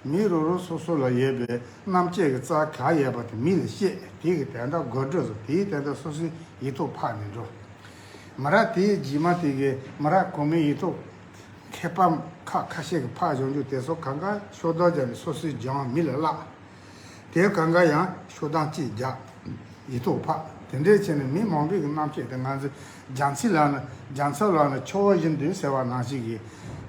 མི་རོ་རོ་སོ་སོ་ལ་ཡོད་པའི་རྣམ་དཔྱོད་ཀྱི་རྩལ་ག་ཡོད་པ་དེ་མི་ལ་བཤད། དེ་གི་དོན་དག་དགོད་བྲོ་བཟོ། དེའི་དོན་དག་སོ་སོའི་ཡིག་ཐོག་ཕབ་ནས་འགྲོ། མི་རབས་དེའི་རྗེས་མ་དེ་གི་མི་རབས་གོང་མའི་ཡིག་ཐོག་མཁས་པ་ཁག་ཁ་ཤས་ཀྱིས་ཕབ་བཞག་རྒྱུ་དེ་ཚོ་གང་ག་ཤོག་བརྡ་བརྒྱབ་ནས་སོ་སོས་སྦྱངས་མི་ལ་བསླབ། དེ་གང་ག་ཡང་ཤོག་གྲངས་གཅིག་བརྒྱབ། ཡིག་ཐོག་ཕབ། དེ་འདྲས་བྱས་ནས་མི་མང་པོའི་གི་རྣམ་དཔྱོད་དེ་ང་ཚོས་རྒྱ་མཚོའི་ལམ་ན་རྒྱ་མཚོའི་ལམ་ན་ཆུ་བོ་བཞིན་འདུས་ཟེར་བ་ནང་བཞིན་གྱི་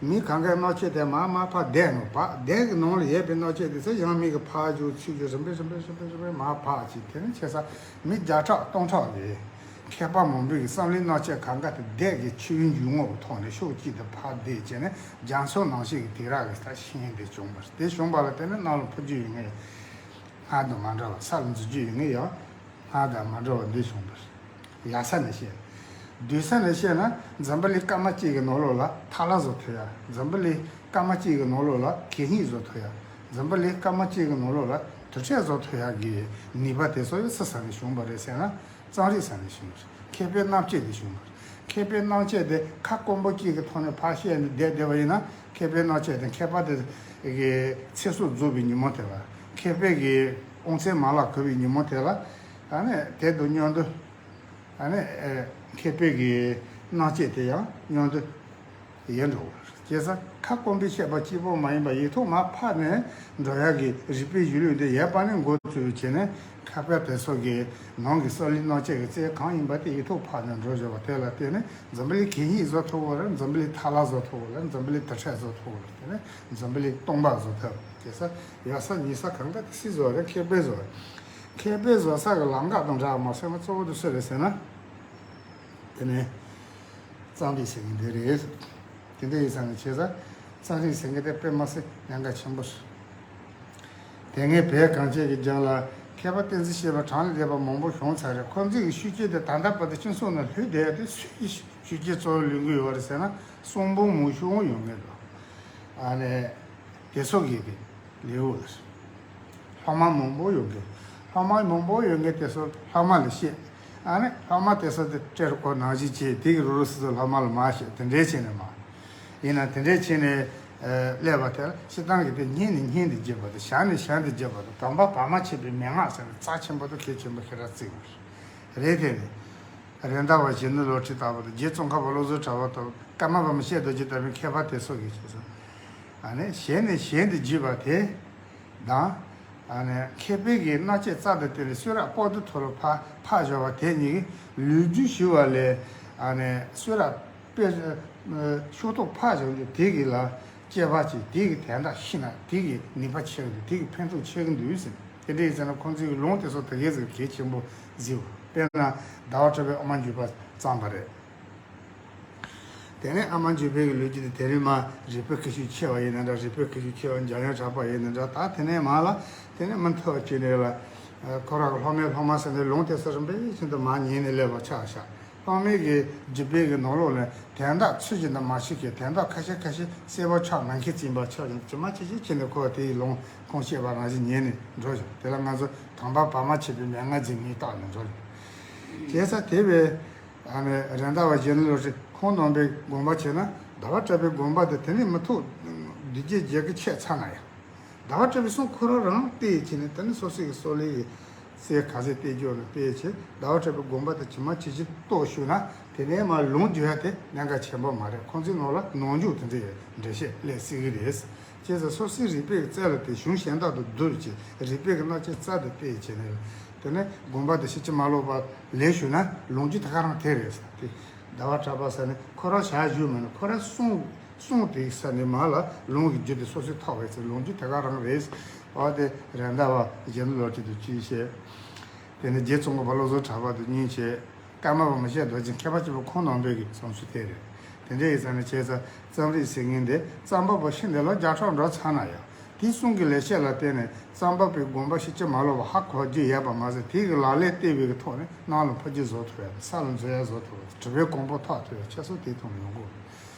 མི་གང་གའི་རྣམ་དཔྱོད་དེ་མར་མར་ཕར་འདས་ནོ། ཕར་འདས་ཀྱི་ནང་ལ་ཡོད་པའི་རྣམ་དཔྱོད་དེ་ཚོ་ཡང་མི་གི་ཕར་རྒྱུག་ཚུར་རྒྱུག་རིམ་པས་རིམ་པས་རིམ་པས་རིམ་པས་མར་ཕབ་ཅིག་དེ་ནས་བྱས་ཙང་མི་བརྒྱ་ཕྲག་སྟོང་ཕྲག་གི་མཁས་པ་མང་པོའི་གི་བསམ་བློའི་རྣམ་དཔྱོད་གང་ག་དེ་འདས་ཀྱི་ཆུ་བོའི་འཇུག་ངོགས་ཀྱི་ཐོག་ནས་ཤོག་གཅིག་ཏུ་ཕབ་བསྡད་བྱས་ནས་རྒྱ་མཚོ་ནང་བཞིན་གྱི་དེང་རབས་ཀྱི་ས་ཤིང་དེ་བྱུང་བ་རེད། དེ་བྱུང་བ་ལ་བརྟེན་ནས་གནམ་ལ་འཕུར་རྒྱུ་ཡོད་ངེས། སྔར་དང་མ་འདྲ་བ། ས་ལ་འཛུལ་རྒྱུ་ཡོད་ངེས་ཡང་སྔར་དང་མ་འདྲ་བ་འདི་བྱུང་བ་རེད། ཡག་ས་ནས་བཤད། སྡུག་ས་ནས་བཤད་ན་འཛམ་བུ་གླིང་སྐར་མ་གཅིག་གི་ནང་ལོགས་ལ་ཐ་ལ་བཟོ་ཐུབ་ཡ། འཛམ་བུ་གླིང་སྐར་མ་གཅིག་གི་ནང་ལོགས་ལ་གད་སྙིགས་བཟོ་ཐུབ་ཡ། འཛམ་བུ་གླིང་སྐར་མ་གཅིག་གི་ནང་ལོགས་ལ་དུར་ཁྲོད་བཟོ་ཐུབ་ཡ་གི་ནུས་པ་དེ་ཚོ་ཡང་སུ་ས་ནས་བྱུང་བ་རེད་ཟེར་ན། རྩོམ་རིག་ས་ནས་བྱུང་བ་རེད། མཁས་པའི་རྣམ་དཔྱོད་དེ་བྱུང་བ་རེད། མཁས་པའི་རྣམ་དཔྱོད་དེ་ཁ་སྐོམ་པོ་གཅིག་གི་ཐོག་ནས་ཕར་བཤད་ནས་བསྡད་བསྡད་པ་ཡིན་ན་མཁས་པའི་རྣམ་དཔྱོད་དེ་མཁས་པ་དེ་གི་ཚེ་སྲོག་རྫོགས་པའི་ཉིན་མོ་དེ་ལ། མཁས་པའི་གི་དབང་ཚད་མ་ལག་གོ་བའི་ཉིན་མོ་དེ་ལ། ཨ་ནི་དེ་དང་མཉམ་དུ་ཨ་ནི་ཨེ་མཁས་པའི་གི་རྣམ་དཔྱོད་དེ་ཡང་མཉམ་དུ་ཡལ་འགྲོ་བ་རེད། བྱས་ཙང་ཁ་སྐོམ་པའི་བཤད་པ་གཅིག་པོ་མ་ཡིན་པར་ཡིག་ཐོག་མར་ཕབ་ནས་འགྲོ་ཡག་གི་རིག་པའི་གཞུང་ལུགས་འདི་ཡལ་བ་ནས་འགོ་བཙུགས་བྱས་ནས་མཁས་པ་དེ་ཚོ་གི་ནང་གི་བསམ་བློའི་རྣམ་དཔྱོད་ཀྱི་རྩལ་གང་ཡིན་པ་དེ་ཡིག་ཐོག་ཕབ་ནས་འགྲོ་བཞག་པ་དེ་ལ་བརྟེན་ནས་འཛམ་བུ་གླིང་གད་སྙིགས་བཟོ་ཐུབ་པ་རེད། འཛམ་བུ་གླིང་ཐ་ལ་བཟོ་ཐུབ་པ་རེད། འཛམ་བུ་གླིང་དུར་ཁྲོད་བཟོ་ཐུབ་པ་རེད། དེ་ནས་འཛམ་བུ་གླིང་སྟོང་པ་བཟོ་ཐུབ། བྱས་ཙང་ཡག་ས་ཉེས་ས་གང་ག་དེ་སུས་བཟོ་བ་རེད། མཁས་པས་བཟོ་བ་རེད། མཁས་པས་བཟོ་ས་གི་ལམ་ཁ་དང་འདྲ་བ་མ་ཟད་ང་གཙོ་བོ་དེ་སུ་རེད་ཟེར་ན། དེ་ནས་རྩོམ་རིག་ཟེར་མཁན་དེ་རེད། དེ་འདྲ་ཡིན་ཙང་ནས་བྱས་ཙང་རྩོམ་རིག་ཟེར་མཁན་དེ་དཔེ་མ་སྲིད་ཉེན་ཁ་ཆེན་པོ་རེད། དེ་སྔའི་བོད་གངས་ཅན་གྱི་ལྗོངས་ལ་མཁས་པ་བསྟན་འཛིན་བཅས་པ་གྲངས་ལས་འདས་པ་མང་པོ་བྱུང་ཚར་རེད། ཁོང་ཚོའི་ཤུགས་རྐྱེན་དེ་ད་ལྟ་བར་དུ་སྤྱི་ཚོགས་ནང་ལྷོད་བསྡད་དེ་སུའི་ཤུགས་རྐྱེན་གཙོ་བོ་ལོན་གྱི་ཡོད་རེད་ཟེར་ན་གསུང་འབུམ་མང་ཤོས་ཡོད་ངེས་འདུག་ཨ་ནི་དེ་ཚོ་གི་གི་ལེའུ་ལ། སློབ་མ་མང་པོ་ཡོད་མཁན། སློབ་མ་མང་པོ་ཡོད་མཁན་དེ་ཚོ་སློབ་མ་ལ་བཤད། ཨ་ནི་སློབ་མ་དེ་ཚོ་དེ་སྤྲེལ་རོགས་ནང་བཞིན་བྱས་དེ་གི་རོ་རོ་སོ་སོ་སློབ་མ་ལ་མར་བཤད། དེ་འདྲས་བྱས་ནས་མར། ཡིན་ན་དེ་འདྲས་བྱས་ནས་ཨ་སླེབས་པ་དེ་ལ་སྤྱིར་བཏང་གི་དེ་སྙིང་ནས་སྙིང་དུ་བརྗེད་པ་དང་། ཞག་ནས་ཞག་ཏུ་བརྗེད་པ་དང་། དམ་པ་བར་མ་ཆད་པའི་མན་ངག་ཟེར་ནས་རྩ་ཆེན་པོ་དང་གལ་ཆེན་པོ་ཞེ་དྲག་བརྩི་བ་རེད། དེ་ནས་རེད་མདའ་བ་གཞོན་ནུ་བློ་གྲོས་ལྟ་བུ་དང་། རྗེ་ཙོང་ཁ་པ་བློ་བཟང་གྲགས་པ་ལྟ་བུ། ཀརྨ་པ་མི་ཤེས་རྡོ་རྗེ་ལྟ་བུའི་མཁས་པ་དེ་ཚོ་གིས་བྱས་སོང་། ཨ་ནི་གཞན་ནས་གཞན་དུ་བརྗེད་པ་དེ་དང་། ཨ་ནི་མཁས་པའི་གི་རྣམ་དཔྱོད་རྩལ་དང་བརྟེན་ནས་གསུང་རབ་པོ་ཏི་ཐོག་ལ་ཕར་ཕབ་བཞག་པ་དེ་གཉིས་ཀྱི་ལོ་རྒྱུས་ཞུ་བ་ལས། ཨ་ནི་གསུང་རབ་དཔེ་ཤོག་ཐོག་ཕབ་བཞག་རྒྱུ་དེ་གི་ལ་དཔྱད་པ་བྱས། དེ་གི་དོན་དག་ཤེས་ན་དེ་གི་ནུས་པ་ཆེ་གི་འདུག་དེ་གི་ཕན་ཐོགས་ཆེ་གི་འདུག་ཟེར། དེ་འདྲ་ཡིན་ཙང་ན་ཁོང་ཚོའི་གི་ལུང་དེ་ཚོ་དེ་གའི་ཟིག་གལ་ཆེན་པོ་བརྩི་བ། དཔེར་ན་ཟླ་བ་གྲགས་པས་ཨ་མ་འཇུ་པ་བརྩམས་པ་རེད། དེ་ནས་ཨ་མ་འཇུ་པའི་གི་ལོ་རྒྱུས་དེ་དེ་རིང་མ་རིག་པའི་ཁ་ཤུགས་ཆེ་བ་ཡིན་ན་འདྲ། རིག་པའི་ཁ་ཤུགས་ཆེ་བ་འཇམ་དབྱངས་གྲགས་པ་ཡིན་ན་འདྲ། ད་དེ་ནས་མ་ལ་དེ་ནས་མུ་མཐུད་བྱས་ནས་ལ་ཁོ་རང་གི་སློབ་མའི་སློབ་མ་ཟེར་ནས་ལུང་དེ་ཚོ་རིམ་པས་བཞིན་དུ་མར་ཉན་ནས་སླེབས་པ་ཆགས་ཤག་སློབ་མའི་གི་འཇུ་པའི་གི་ནང་ལོགས་ནས་དོན་དག་ཚུལ་བཞིན་དུ་མ་ཤེས་མཁན། དོན་དག་ཁ་ཤས་ཁ་ཤས་གསལ་པོ་ཆགས་མེད་མཁན་ཅིག་ཡིན་པ་ཆགས་ཀྱང་ཇི་མ་ཇི་བཞིན་བྱས་ནས་ཁོ་དེའི་ལུང་ཁོང་བཤད་པ་རང་བཞིན་ཉན་ནས་འགྲོ་བཞག་དེ་ལ་ང་ཚོ་དམ་པ་བར་མ་ཆད་པའི་མན་ངག་འཛིན་མིན་རྟགས་ནས་འགྲོ་བཞག་བྱས་ཙང་དེ་བས། ཨ་ནི་རེད་མདའ་བ་གཞོན་ནུ་བློ་གྲོས་ཁོང་རྣམ་པའི་དགོངས་པ་བྱས་ན་ཟླ་བ་གྲགས་པའི་དགོངས་པ་དེ་དེ་ནས་མུ་མཐུད་བསྡུས་རྒྱུ་བརྗོད་ཀྱི་ཆད་ཚར་ན་ཡང་། ཟླ་བ་གྲགས་པའི་གསུང་ཁོ་རང་རང་བལྟས་བྱས་ནས་དེ་ནི་སོ་སོའི་གི་སྲོག་ལེའི་གི་རྩལ་ག་ཚད་བལྟས་རྒྱུ་ནི་བལྟས་བྱས། ཟླ་བ་གྲགས་པའི་དགོངས་པ་དེ་ཇི་མ་ཇི་བཞིན་རྟོགས་ཞུ་ན་དེ་ནས་མ་ལུང་བརྗོད་ཡ་དེ་གནད་འགག་ཆེན་པོ་མ་རེད། ཁོང་ཚོའི་ནང་ལ་ནང་འཇུག་དེ་འདྲའི་འགྲེལ་བཤད་སླེབས་སྲིད་གི་རེད། བྱས་ཙང་སོ་སོའི་རིག་པའི་རྩལ་ལ་དེ་གཞུང་གཞན་དག་དང་བསྡུར་བྱས། རིག་པའི་གི་རྣམ་དཔྱོད་རྩལ་དུ་བལྟས་བྱས་ནས་དེ་ནས་དགོངས་པ་དེ་ཕྱིན་ཅི་མ་ལོག་པ་ལས་ཞུ་ན་ལུང་རྒྱུ་ད་ག་རང་དེ་རེད་ཟེར་ཏེ། ཟླ་བ་གྲགས་པ་ཟེར་ནས་ཁོ་རང་ཞལ་བཞུགས་མེད་ན་ཁོ་རང་གསུང་གསུང་དེ་ཟེར་ནས་མ་ལ་ལུང་གི་རྒྱུ་དེ་སོ་སོའི་ཐོག་བས་ཟེར། ལུང་རྒྱུ་དེ་ག་རང་རེད། འོ་དེ་རེད་མདའ་བ་གཞོན་ནུ་བློ་གྲོས་དང་གཅིག་བཤད། དེ་ནས་རྗེ་ཙོང་ཁ་པ་བློ་བཟང་གྲགས་པ་དང་གཉིས་བཤད། ཀརྨ་པ་མི་ཤེས་རྡོ་རྗེ་མཁས་པ་སྐྱེས་བུ་ཁོང་རྣམ་པའི་གི་བསམ་ཚུལ་དེ་རེད། དེ་འདྲ་ཡིན་ཙང་ནས་བྱས་ཙང་རྩོམ་རིག་ཟེར་མཁན་དེ་རྩོམ་པ་པོ་ཤི་འདི་ལོ་བརྒྱ་ཕྲག་འགྲོ་ཚར་ན་ཡང་དེའི་གསུང་གི་ལེགས་བཤད་ལ་བརྟེན་ནས་རྩོམ་པ་པོའི་དགོངས་པ་ཕྱིན་ཅི་མ་ལོག་པ་ཧ་གོ་རྒྱུ་ཡོད་པ་མ་ཟད། དེའི་གི་ལག་ལེན་བསྟར་བའི་གི་ཐོག་ནས་གནམ་ལ་འཕུར་རྒྱུ་བཟོ་ཐུབ་ཡ་དང་ས་ལ་འཛུལ་ཡ་བཟོ་ཐུབ་པ་དང་གྲུབ་པའི་གོ་འཕང་ཐོབ་ཐུབ་ཡ་ཁྱད་གསོད་དེའི་ཐོག་ནས་ཡོང་གི་ཡོད་རེད།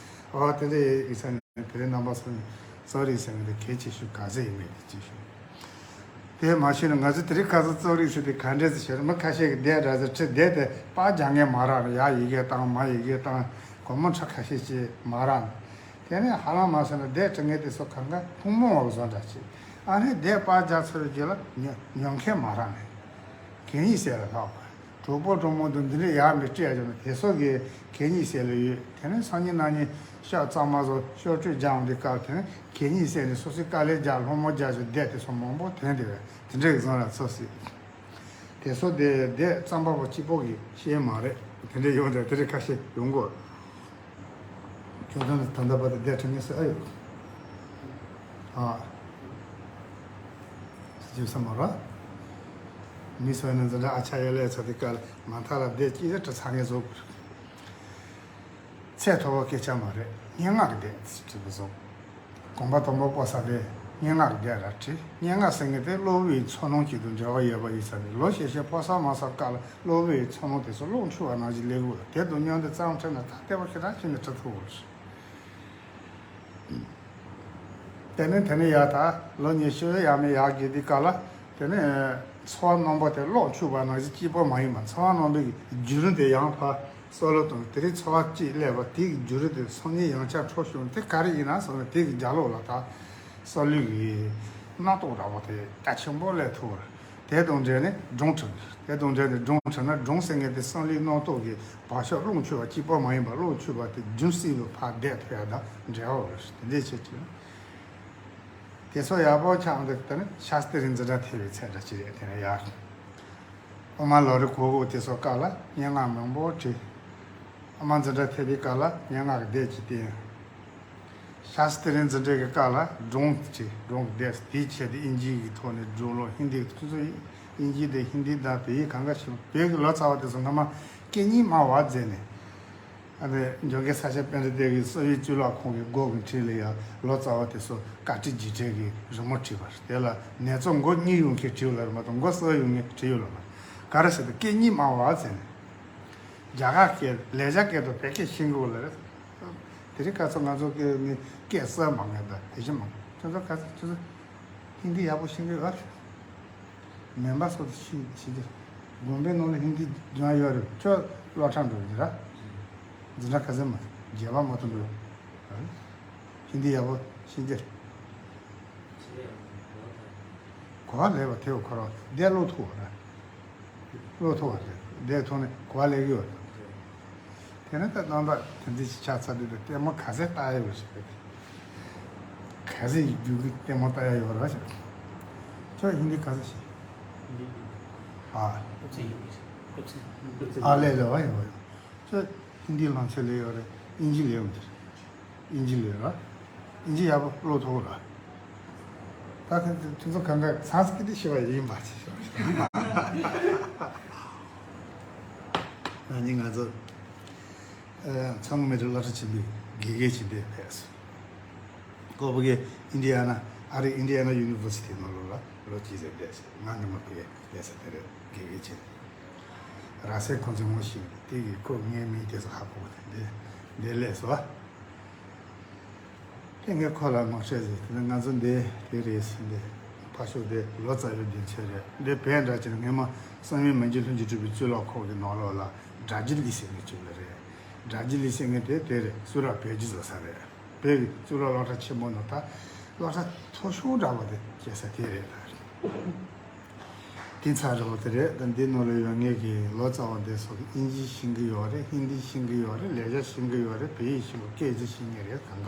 འོ་དེ་འདྲ་ཡིན་ཙང་ནས་དེ་རིང་རྣམ་པ་ཚོ་ནས་ རྩོམ་རིག་ཟེར་མཁན་དེ་གལ་ཆེ་ཤོས་ག་ཚོད་ཡིན་མིན་དེ་གཅིག་ཤོད། དེ་མ་ཤེས་ན་ང་ཚོ་དེ་རིང་ཁ་སང་རྩོམ་རིག་ཟེར་དེ་ག་འདྲས་ཟེར་ཤེས་རེད། མི་ཁ་ཤས་ཀྱིས་དེབ་འདྲ་ཟེར་ཁྲིད་དེབ་དེ་པར་རྒྱག་མཁན་མ་རག་ནས་ཡར་ཡི་གེ་བཏང་མར་ཡི་གེ་བཏང་སྒོར་མོ་ཁྲི་ཁ་ཤས་ཅིག་མ་རག་ནས། དེ་ནས་ཧ་ལམ་མ་སོང་ན་དེབ་འབྲི་མཁན་དེ་ཚོ་གང་ག་ཐུན་མོང་བ་བཟོ་འདྲ་ཅིག་ཨ་ནི་དེབ་པར་རྒྱག་ཚར་བའི་རྗེས་ལ་ཉོ་ཉོ་མཁན་མ་རག་ནས་གད་སྙིགས་ཟས་ལ་ལྷག་པ། གྲོགས་པོ་གྲོགས་མོ་དང་འདི་འདྲས་ཡག་མི་སྤྲད་ཡ་བྱུང་ན་དེ་ཚོ་གི་གད་སྙིགས་ཟས་ལ་ཡོད། དེ་ནས་སང་ཉིན་གནངས་ཉིན་ཤག་གཙང་མ་བཟོ་ཤོག་དྲོད་སྦྱང་འོང་དུས་སྐབས་དེ་ནས་གད་སྙིགས་ཟས་ནས་སོ་སོའི་དཀའ་ལས་རྒྱག་སློང་མོ་རྒྱག་བྱས་དེབ་དེ་ཚོ་མང་པོ་ཐོན་བསྡད་པས་དེ་འདྲས་ཀྱི་བཟང་ར་ཚོ་སྲིད། དེ་ཚོ་དེ་དེབ་རྩོམ་པ་པོ་གཅིག་པོ་གིས་ཤེས་མ་རེད། དེ་འདྲས་ཡོང་དུས་དེ་འདྲས་ཁ་ཤས་ཡོང་གོ། ཁྱོད་ཚོ་ནི་ད་ལྟ་བར་དུ་བསྡད་ཐུབ་མཁན་སུ་ཨེ་ཡོད། ཨ། ཅི་བསམ་མ་ར། མི་སུ་ཡིན་ན་འཛིན་གྲྭ་ཨ་ཅག་ཡོད་ལས་ཚོ་དེ་ག་ལ་མ་མཐའ་ལ་བསྡད་ཅི་ཟེར་དྲི་ཚང་ངེས་བཟོ་དགོས། ཚད་མཐོ་བོ་སྐད་ཆ་མ་རེད། སྙན་ངག་གི་བསྡད་ཅི་བཟོ། གོམ་པ་དང་པོ་སྤོ་ས་དེ་སྙན་ངག་གི་བསྡད་ར་བྲིས། སྙན་ངག་ཟེར་མཁན་དེ་གློ་བུར་བའི་ཚོར་སྣང་གཅིག་དང་འབྲེལ་བ་ཡོད་པ་ཡིན་ས་རེད། ལོ་ཤས་ཤིག་ཕོ་གསར་མ་གསར་སྐབས་ལ་གློ་བུར་བའི་ཚོར་སྣང་དེ་ཚོ་གློག་འཁྱུག་པ་ནང་བཞིན་སླེབས་ཡོད་ལ། དེ་དང་མཉམ་དུ་རྩོམ་ཁྲིད་ན་ད་ལྟ་བ་ཞེ་དྲག་ཕྱིན་ནས་ཁྲིད་ཐུབ་པ་རེད། དེ་ནས་དེ་ནས་ཡར་ད་ལོ་ཉི་ཤུ་ཡར་མར་ཡར་རྒྱས་དུས་སྐབས་ལ་དེ་ནས་ཚོར་བ་རྣོན་པོ་དེ་གློག་འཁྱུག་པ་ནང་བཞིན་གཅིག་པོ་མ་ཡིན་པར་ཚོར་བ་རྣོན་པོའི་བརྒྱུད་རིམ་དེ་ཡང་ཕར་གསལ་ལོ་དང་དེ་རིང་ཚོར་བ་གཅིག་སླེབས་པ་དེ་གི་བརྒྱུད་རིམ་དེ་སང་ཉིན་ཡང་བསྐྱར་འཕྲོ་བྱུང་དེ་ག་རེ་ཡིན་ན་བསམ་ན་དེ་གི་རྒྱབ་ལོགས་ལ་ད་སོ་ལུས་ཀྱི་རྣམ་རྟོག་འདྲ་བོ་དེ་རྒྱ་ཆེན་པོ་སླེབས་ཐུབ་པ་རེད། དེ་དང་འབྲེལ་ནས་སྒྲུང་བྲིས། དེ་དང་འབྲེལ་ནས་སྒྲུང་བྲིས་ན་སྒྲུང་ཟེར་མཁན་དེ་སང་ལུས་རྣམ་རྟོག་གི་བག་ཆགས་གློག་འཁྱུག་པ་གཅིག་པོ་མ་ཡིན་པར་གློག་འཁྱུག་པ་དེ་རྒྱུན་བསྲིངས་ལ་ཕར་བསྡད་ཐུབ་ཡ་དང་འབྲེལ་བ་རེད། དེ་འདྲས་བྱེད་ཀྱི་ཡོད། དེ་ཚོ་ཡག་པོ་ཆགས་འདུག་དེ་ནི་ཤཱསྟྲིའི་འཛིན་གྲྭ་ཐེབས་པའི་ཚད་འདྲ་ཅིག་རེད། དེ་ནས་ཡར་ཨོ་མ་ལོ་རི་གོ་གོ་དེ་ཚོ་སྐབས་ལ་སྙན་ངག་མང་པོ་བྲིས། ཨོ་མ་འཛིན་གྲྭ་ཐེབས་པའི་སྐབས་ལ་སྙན་ངག་གི་སྡེ་གཅིག་བསྟན། ཤཱསྟྲིའི་འཛིན་གྲྭའི་སྐབས་ལ་སྒྲུང་བྲིས། སྒྲུང་གི་སྡེ་དེའི་ཆེད་དུ་དབྱིན་ཇིའི་གི་ཐོག་ནས་སྒྲུང་ལོ་ཧིན་དིའི་ཁོ་ཚོ་དབྱིན་ཇི་དང་ཧིན་དི་དང་བོད་ཡིག་གང་ག་ཤེས། བོད་ཀྱི་ལོ་ཙཱ་བ་དེ་ཚོ་སྔ་མ་སྐད་གཉིས་སྨྲ་བ་མཛད་ནས། ཨ་ནི་འཇོ་སྒེག་ས་སྐྱ་པཎྜི་ཏ་གིས་སོ་ཡི་གཙུག་ལག་ཁང་གི་སྒོ་གི་འཁྲིས་ལ་ཡང་ལོ་ཙཱ་བ་དེ་ཚོ་བཀའ་ཁྲིད་རྗེས་དྲན་གྱི་རི་མོ་བྲིས་པ་རེད། དེ་ལ་ནེ་ཙོ་མགོ་གཉིས་ཡོད་མཁན་བྲིས་ཡོད་ལ་རེད་མ་གཏོགས་མགོ་གསུམ་ཡོད་མཁན་བྲིས་ཡོད་ལ་མ་རེད། ག་རེ་ཟེར་ན་སྐད་གཉིས་སྨྲ་བ་ཟེར་ནས། རྒྱ་གར་སྐད་ལེགས་སྦྱར་སྐད་དང་བོད་སྐད་ཤེས་དགོས་ལ་རེད། དེ་རིང་ཁ་སང་ང་ཚོ་སྐད་ནི་སྐད་གསར་མ་ངེས་པ་དེ་བཞིན་མ་ཁྱོད་ཚོ་ཁ་སང་ཁྱོད་ཚོ་ཧིན་དི་ཡག་པོ་ཤེས་ཀྱི་ཡོད་རེད། མེམ་བར་སོགས་ཤིག་ཤིག་གི་དགོན་པའི་ནང་ལ་ཧིན་དི་སྦྱང་ཡོད་རེད། ཁྱོད་སློབ་གྲྭ་འགྲོ་གི་ར། འཛིན་གྲྭ་ག་ཚོད་མ་རྒྱས་པ་མ་ཐོན་འགྲོ། ཧིན་དི་ཡག་པོ་ཤེས་ཀྱི་རེད། གོ་བ་ལེན་པ་དེ་ཁོ་རང་བསྡད་ལོག་ཐུབ་པ་རེད། ལོག་ཐུབ་པ་རེད། བསྡད་ཐུབ་ནས་གོ་བ་ལེན་གི་ཡོད་རེད། དེ་ནས་ད་རྣམ་པ་དེ་འདྲ་ཞིག་ཆགས་ཚར་དུས་ད་ལྟད་མོ་ག་ཚད་ལྟ་ཡ་ཡོད་ཟེར་བས། ག་ཚད་རྒྱུགས་ཀྱི་ལྟད་མོ་ལྟ་ཡ་ཡོད་རེད་ཟེར། ཁྱོད་ཧིན་དི་ག་ཚད་ཤེས། ཨ། ཨ་ལས་ལས་བ་ཡོད་བ་ཡོད། ཁྱོད་ཧིན་དི་ལོན་ཆེད་ལས་ཡོད་རེད། དབྱིན་ཇི་ལས་ཡོད་མི་འདུག་དབྱིན་ཇི་ལས་ར། དབྱིན་ཇི་ཡག་པོ་ཀློག་ཐུབ་ར། ད་ཁྱོད་ཚོ་གང་ག་སཾ་སྐྲྀ་ཏ་ཤེས་པ་ཡིན་པ་ཅིག་ཤོད། ཨ་ནི་ང་ཚོ་ཚང་མ་མི་རིགས་སློབ་གྲྭ་ཆེན་པོའི་དགེ་རྒན་བྱས་ཏེ་ཕེབས་སོང་། ཁོ་ཕ་གི་ཨིན་ཌི་ཡ་ན་ཨ་རི་ཨིན་ཌི་ཡ་ན་ཡུ་ནི་ཝར་སི་ཊི་ནང་ལོགས་ལ་ལོ་གཅིག་ཙམ་བསྡད་སོང་། ང་ནི་མ་ཕ་གི་བསྡད་ས་དེ་རེད། དགེ་རྒན་བྱས། ར་སའི་ཁོང་ཚོས་ངོ་ཤེས་དེ་གི་ཁོ་ངའི་མིང་དེ་ཚོ་ཧ་གོ་བ་དེ་འདི་སླེབས་སོང་། དེ་ངས་ཁོ་ལ་ངོ་ཤེས་ཟེར་དེ་ནས་ང་ཚོ་འདི་དེ་རེད་ཟེར། འདི་ཕར་ཕྱོགས་དེ་ལོ་ཙཱ་བའི་སྡེ་ཚན་རེད། འདི་བོད་འདྲ་ཅིག་སྔོན་མ་བསམ་ཡས་མི་འགྱུར་ལྷུན་གྱིས་གྲུབ་པའི་གཙུག་ལག་ཁང་གི་ནང་ལོགས་ལ་སྒྲ་སྒྱུར་གྱི་ཟེར་མཁན་ཅིག་ལ་རེད། སྒྲ་སྒྱུར་གྱི་ཟེར་མཁན་དེ་དེ་རེད། གཙུག་ལག་བོད་བསྒྱུར་བཟོ་ས་རེད། བོད་ཀྱི་གཙུག་ལག་སློབ་གྲྭ་ཆེན་མོ་ནང་ད་སློབ་གྲྭ་མཐོ་ཤོས་འདྲ་བོ་དེ་བྱེད་ས་དེ་རེད་ད། དེ་ཚ་རེད་བ་དེ་རེད། ད་འདི་ནང་ལ་ཡོད་ངེད་ཀྱི་ལོ་ཙཱ་བ་འདི་ཚོ་གིས་དབྱིན་ཇི་ཤེས་ཀྱི་ཡོད་རེད། ཧིན་དི་ཤེས་ཀྱི་ཡོད་རེད། ལེགས་སྦྱར་ཤེས་ཀྱི་ཡོད་རེད། བོད་ཡིག་ཤེས་ཀྱི་སྐད་ཆ་ཤེས་ངེས་རེད་གང་ག་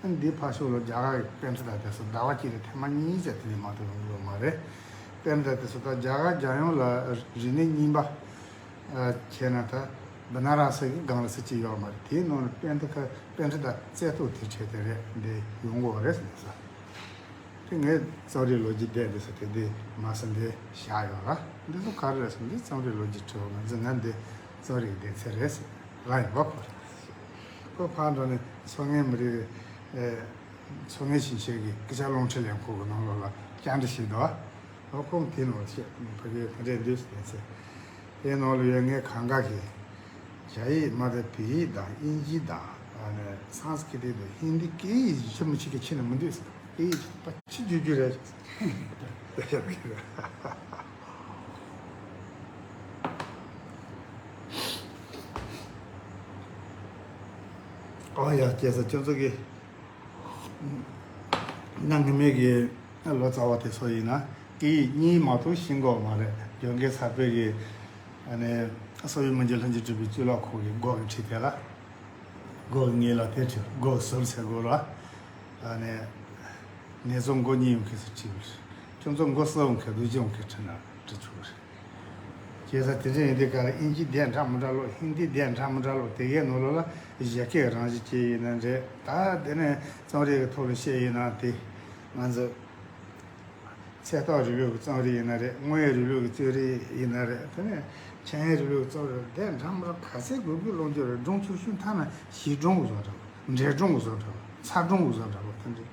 ཨ་འདི་ཕར་ཕྱོགས་ལ་རྒྱ་གར་གྱི་པཎྜི་ཏ་དེ་ཚོ་ཟླ་བ་གཅིག་ལ་ཐེངས་མ་གཉིས་ཙམ་དེ་ནས་མ་གཏོགས་ཡོང་གི་ཡོད་མ་རེད། པཎྜི་ཏ་དེ་ཚོ་ད་རྒྱ་གར་རྒྱལ་ཡོངས་ལ་རིག་གནས་རྙིང་པ་བྱས་ན་ད་བི་ན་ར་སི་གི་སྒང་ལ་སུ་གཅིག་ཡོད་མ་རེད། དེའི་ནང་ལ་པཎྜི་ཏ་པཎྜི་ཏ་རྩེ་གཏོགས་དེ་བྱས་དེ་རེད། འདི་ཡོང་གི་ཡོད་རེད་ཟེར་ནས་ས། དེ་ངས་རྩོམ་རིག་ལོ་རྒྱུས་བསྡད་འདི་ས་དེ་འདི་མ་ས་འདི་བཞག་ཡོད་ར། འདི་ཚོ་ག་རེ་རེད་ཟེར་ན་འདི་རྩོམ་རིག་ལོ་རྒྱུས་བྲིས་པ་ང་ཚོ་ང་འདི་རྩོམ་རིག་སྡེ་ཚན་རེད་ཟེར་ར་ཡིན་པ་ཁོ་རེད། ཁོ་ཕར་འགྲོ་ནས་མཚོ་སྔོན་མི་རིགས་མཚོ་སྔོན་ཞིང་ཆེན་གྱི་སྐད་ཆ་རླུང་འཕྲིན་ལས་ཁུངས་ཀྱི་ནང་ལོགས་ལ་བཅར་འདྲི་བྱས་འདུག་ཨོ་ཁོང་དེ་ནང་བཤད་ཕ་གིའི་དེ་འདྲས་འདུག་ཟེར་ཚེ། དེའི་ནང་ལ་ཡོད་ངས་གང་ག་གི་རྒྱ་ཡིག་མ་གཏོགས་བོད་ཡིག་དང་དབྱིན་ཇི་དང་ ཨ་ནི་སཾ་སྐྲྀ་ཏ་དང་ཧིན་དི་སྐད་ཡིག་ཞིབ་མོ་ཅིག་གི་ཕྱི་ནས་མི་འདུག་ཟེར། སྐད་ཡིག་ཕལ་ཆེར་བསྒྱུར་རྒྱུ་རེད། ཨོ་ཡ། སྐྱེས་ས་ཁྱོད་ཚོ་གི་གནའ་སྔ་མོའི་གི་ལོ་ཙཱ་བ་དེ་ཚོ་ཡིན་ན་སྐད་ཡིག་གཉིས་མ་གཏོགས་ཤེས་ཀྱི་ཡོད་མ་རེད། སྒྲོལ་དཀར་ཚེ་དཔལ་གྱི་ཨ་ནི་སོག་ཡུལ་མི་འགྱུར་ལྷན་ཅིག་གྲུབ་པའི་གཙུག་ལག་ཁང་གི་སྒོ་གི་འཁྲིས་དེ་ལ། སྒོ་གི་ངོས་ལ་དེ་འཁྲིས། སྒོ་ཟུར་ཟེར་དགོས་ར། ཨ་ནི་ངེད་ཚོ་སྒོ་གཉིས་ཡོང་མཁན་ཚོ་འཁྲིས་པ་རེད། ཁྱོད་ཚོ་སྒོ་གསུམ་ཡོང་མཁན་རྡོ་རྗེ་ཡོང་མཁན་འཁྲིས་ན་འགྲིག་ཆོག་གི་རེད། བྱས་ཙང་དེ་འདྲ་ཡིན་དུས་ག་ལ་དབྱིན་ཇི་བསྡད་འདྲ་མི་འདྲ་ལོ། ཧིན་དི་བསྡད་འདྲ་མི་འདྲ་ལོ། དེ་གའི་ནང་ལོགས་ལ་གཞས་སྐད་རང་བཞིན་ཅན་ཡིན་ན་འདྲ། ད་དེ་ནས་རྩོམ་རིག་གི་ཐོག་ལ་བཤད་ཡིན་ན་དེ་ང་ཚོ་ཚད་མཐོ་རིང་ལུགས་ཀྱི་རྩོམ་རིག་ཡིན་ན་རེད། དངོས་ཡོད་རིང་ལུགས་ཀྱི་རྩོམ་རིག་ཡིན་ན་རེད། དེ་ནས་ཆ་ཡན་རིང་ལུགས་ཀྱི་རྩོམ་རིག་བསྡད་འདྲ་མི་འདྲ། ག་ཚད་དགོས་དགོས་ཀློག་རྒྱུ་རེད། སྒྲུང་ཆུང་ཆུང་ཐ་ན་བྱིས་སྒྲུང་གི་བཟོ་འདྲ་བོ། འབྲས་སྒྲུང་གི་བཟོ་འདྲ་བོ། ཚལ་སྒྲུང་གི་བཟོ་འདྲ་བོ། དེ་འདྲ་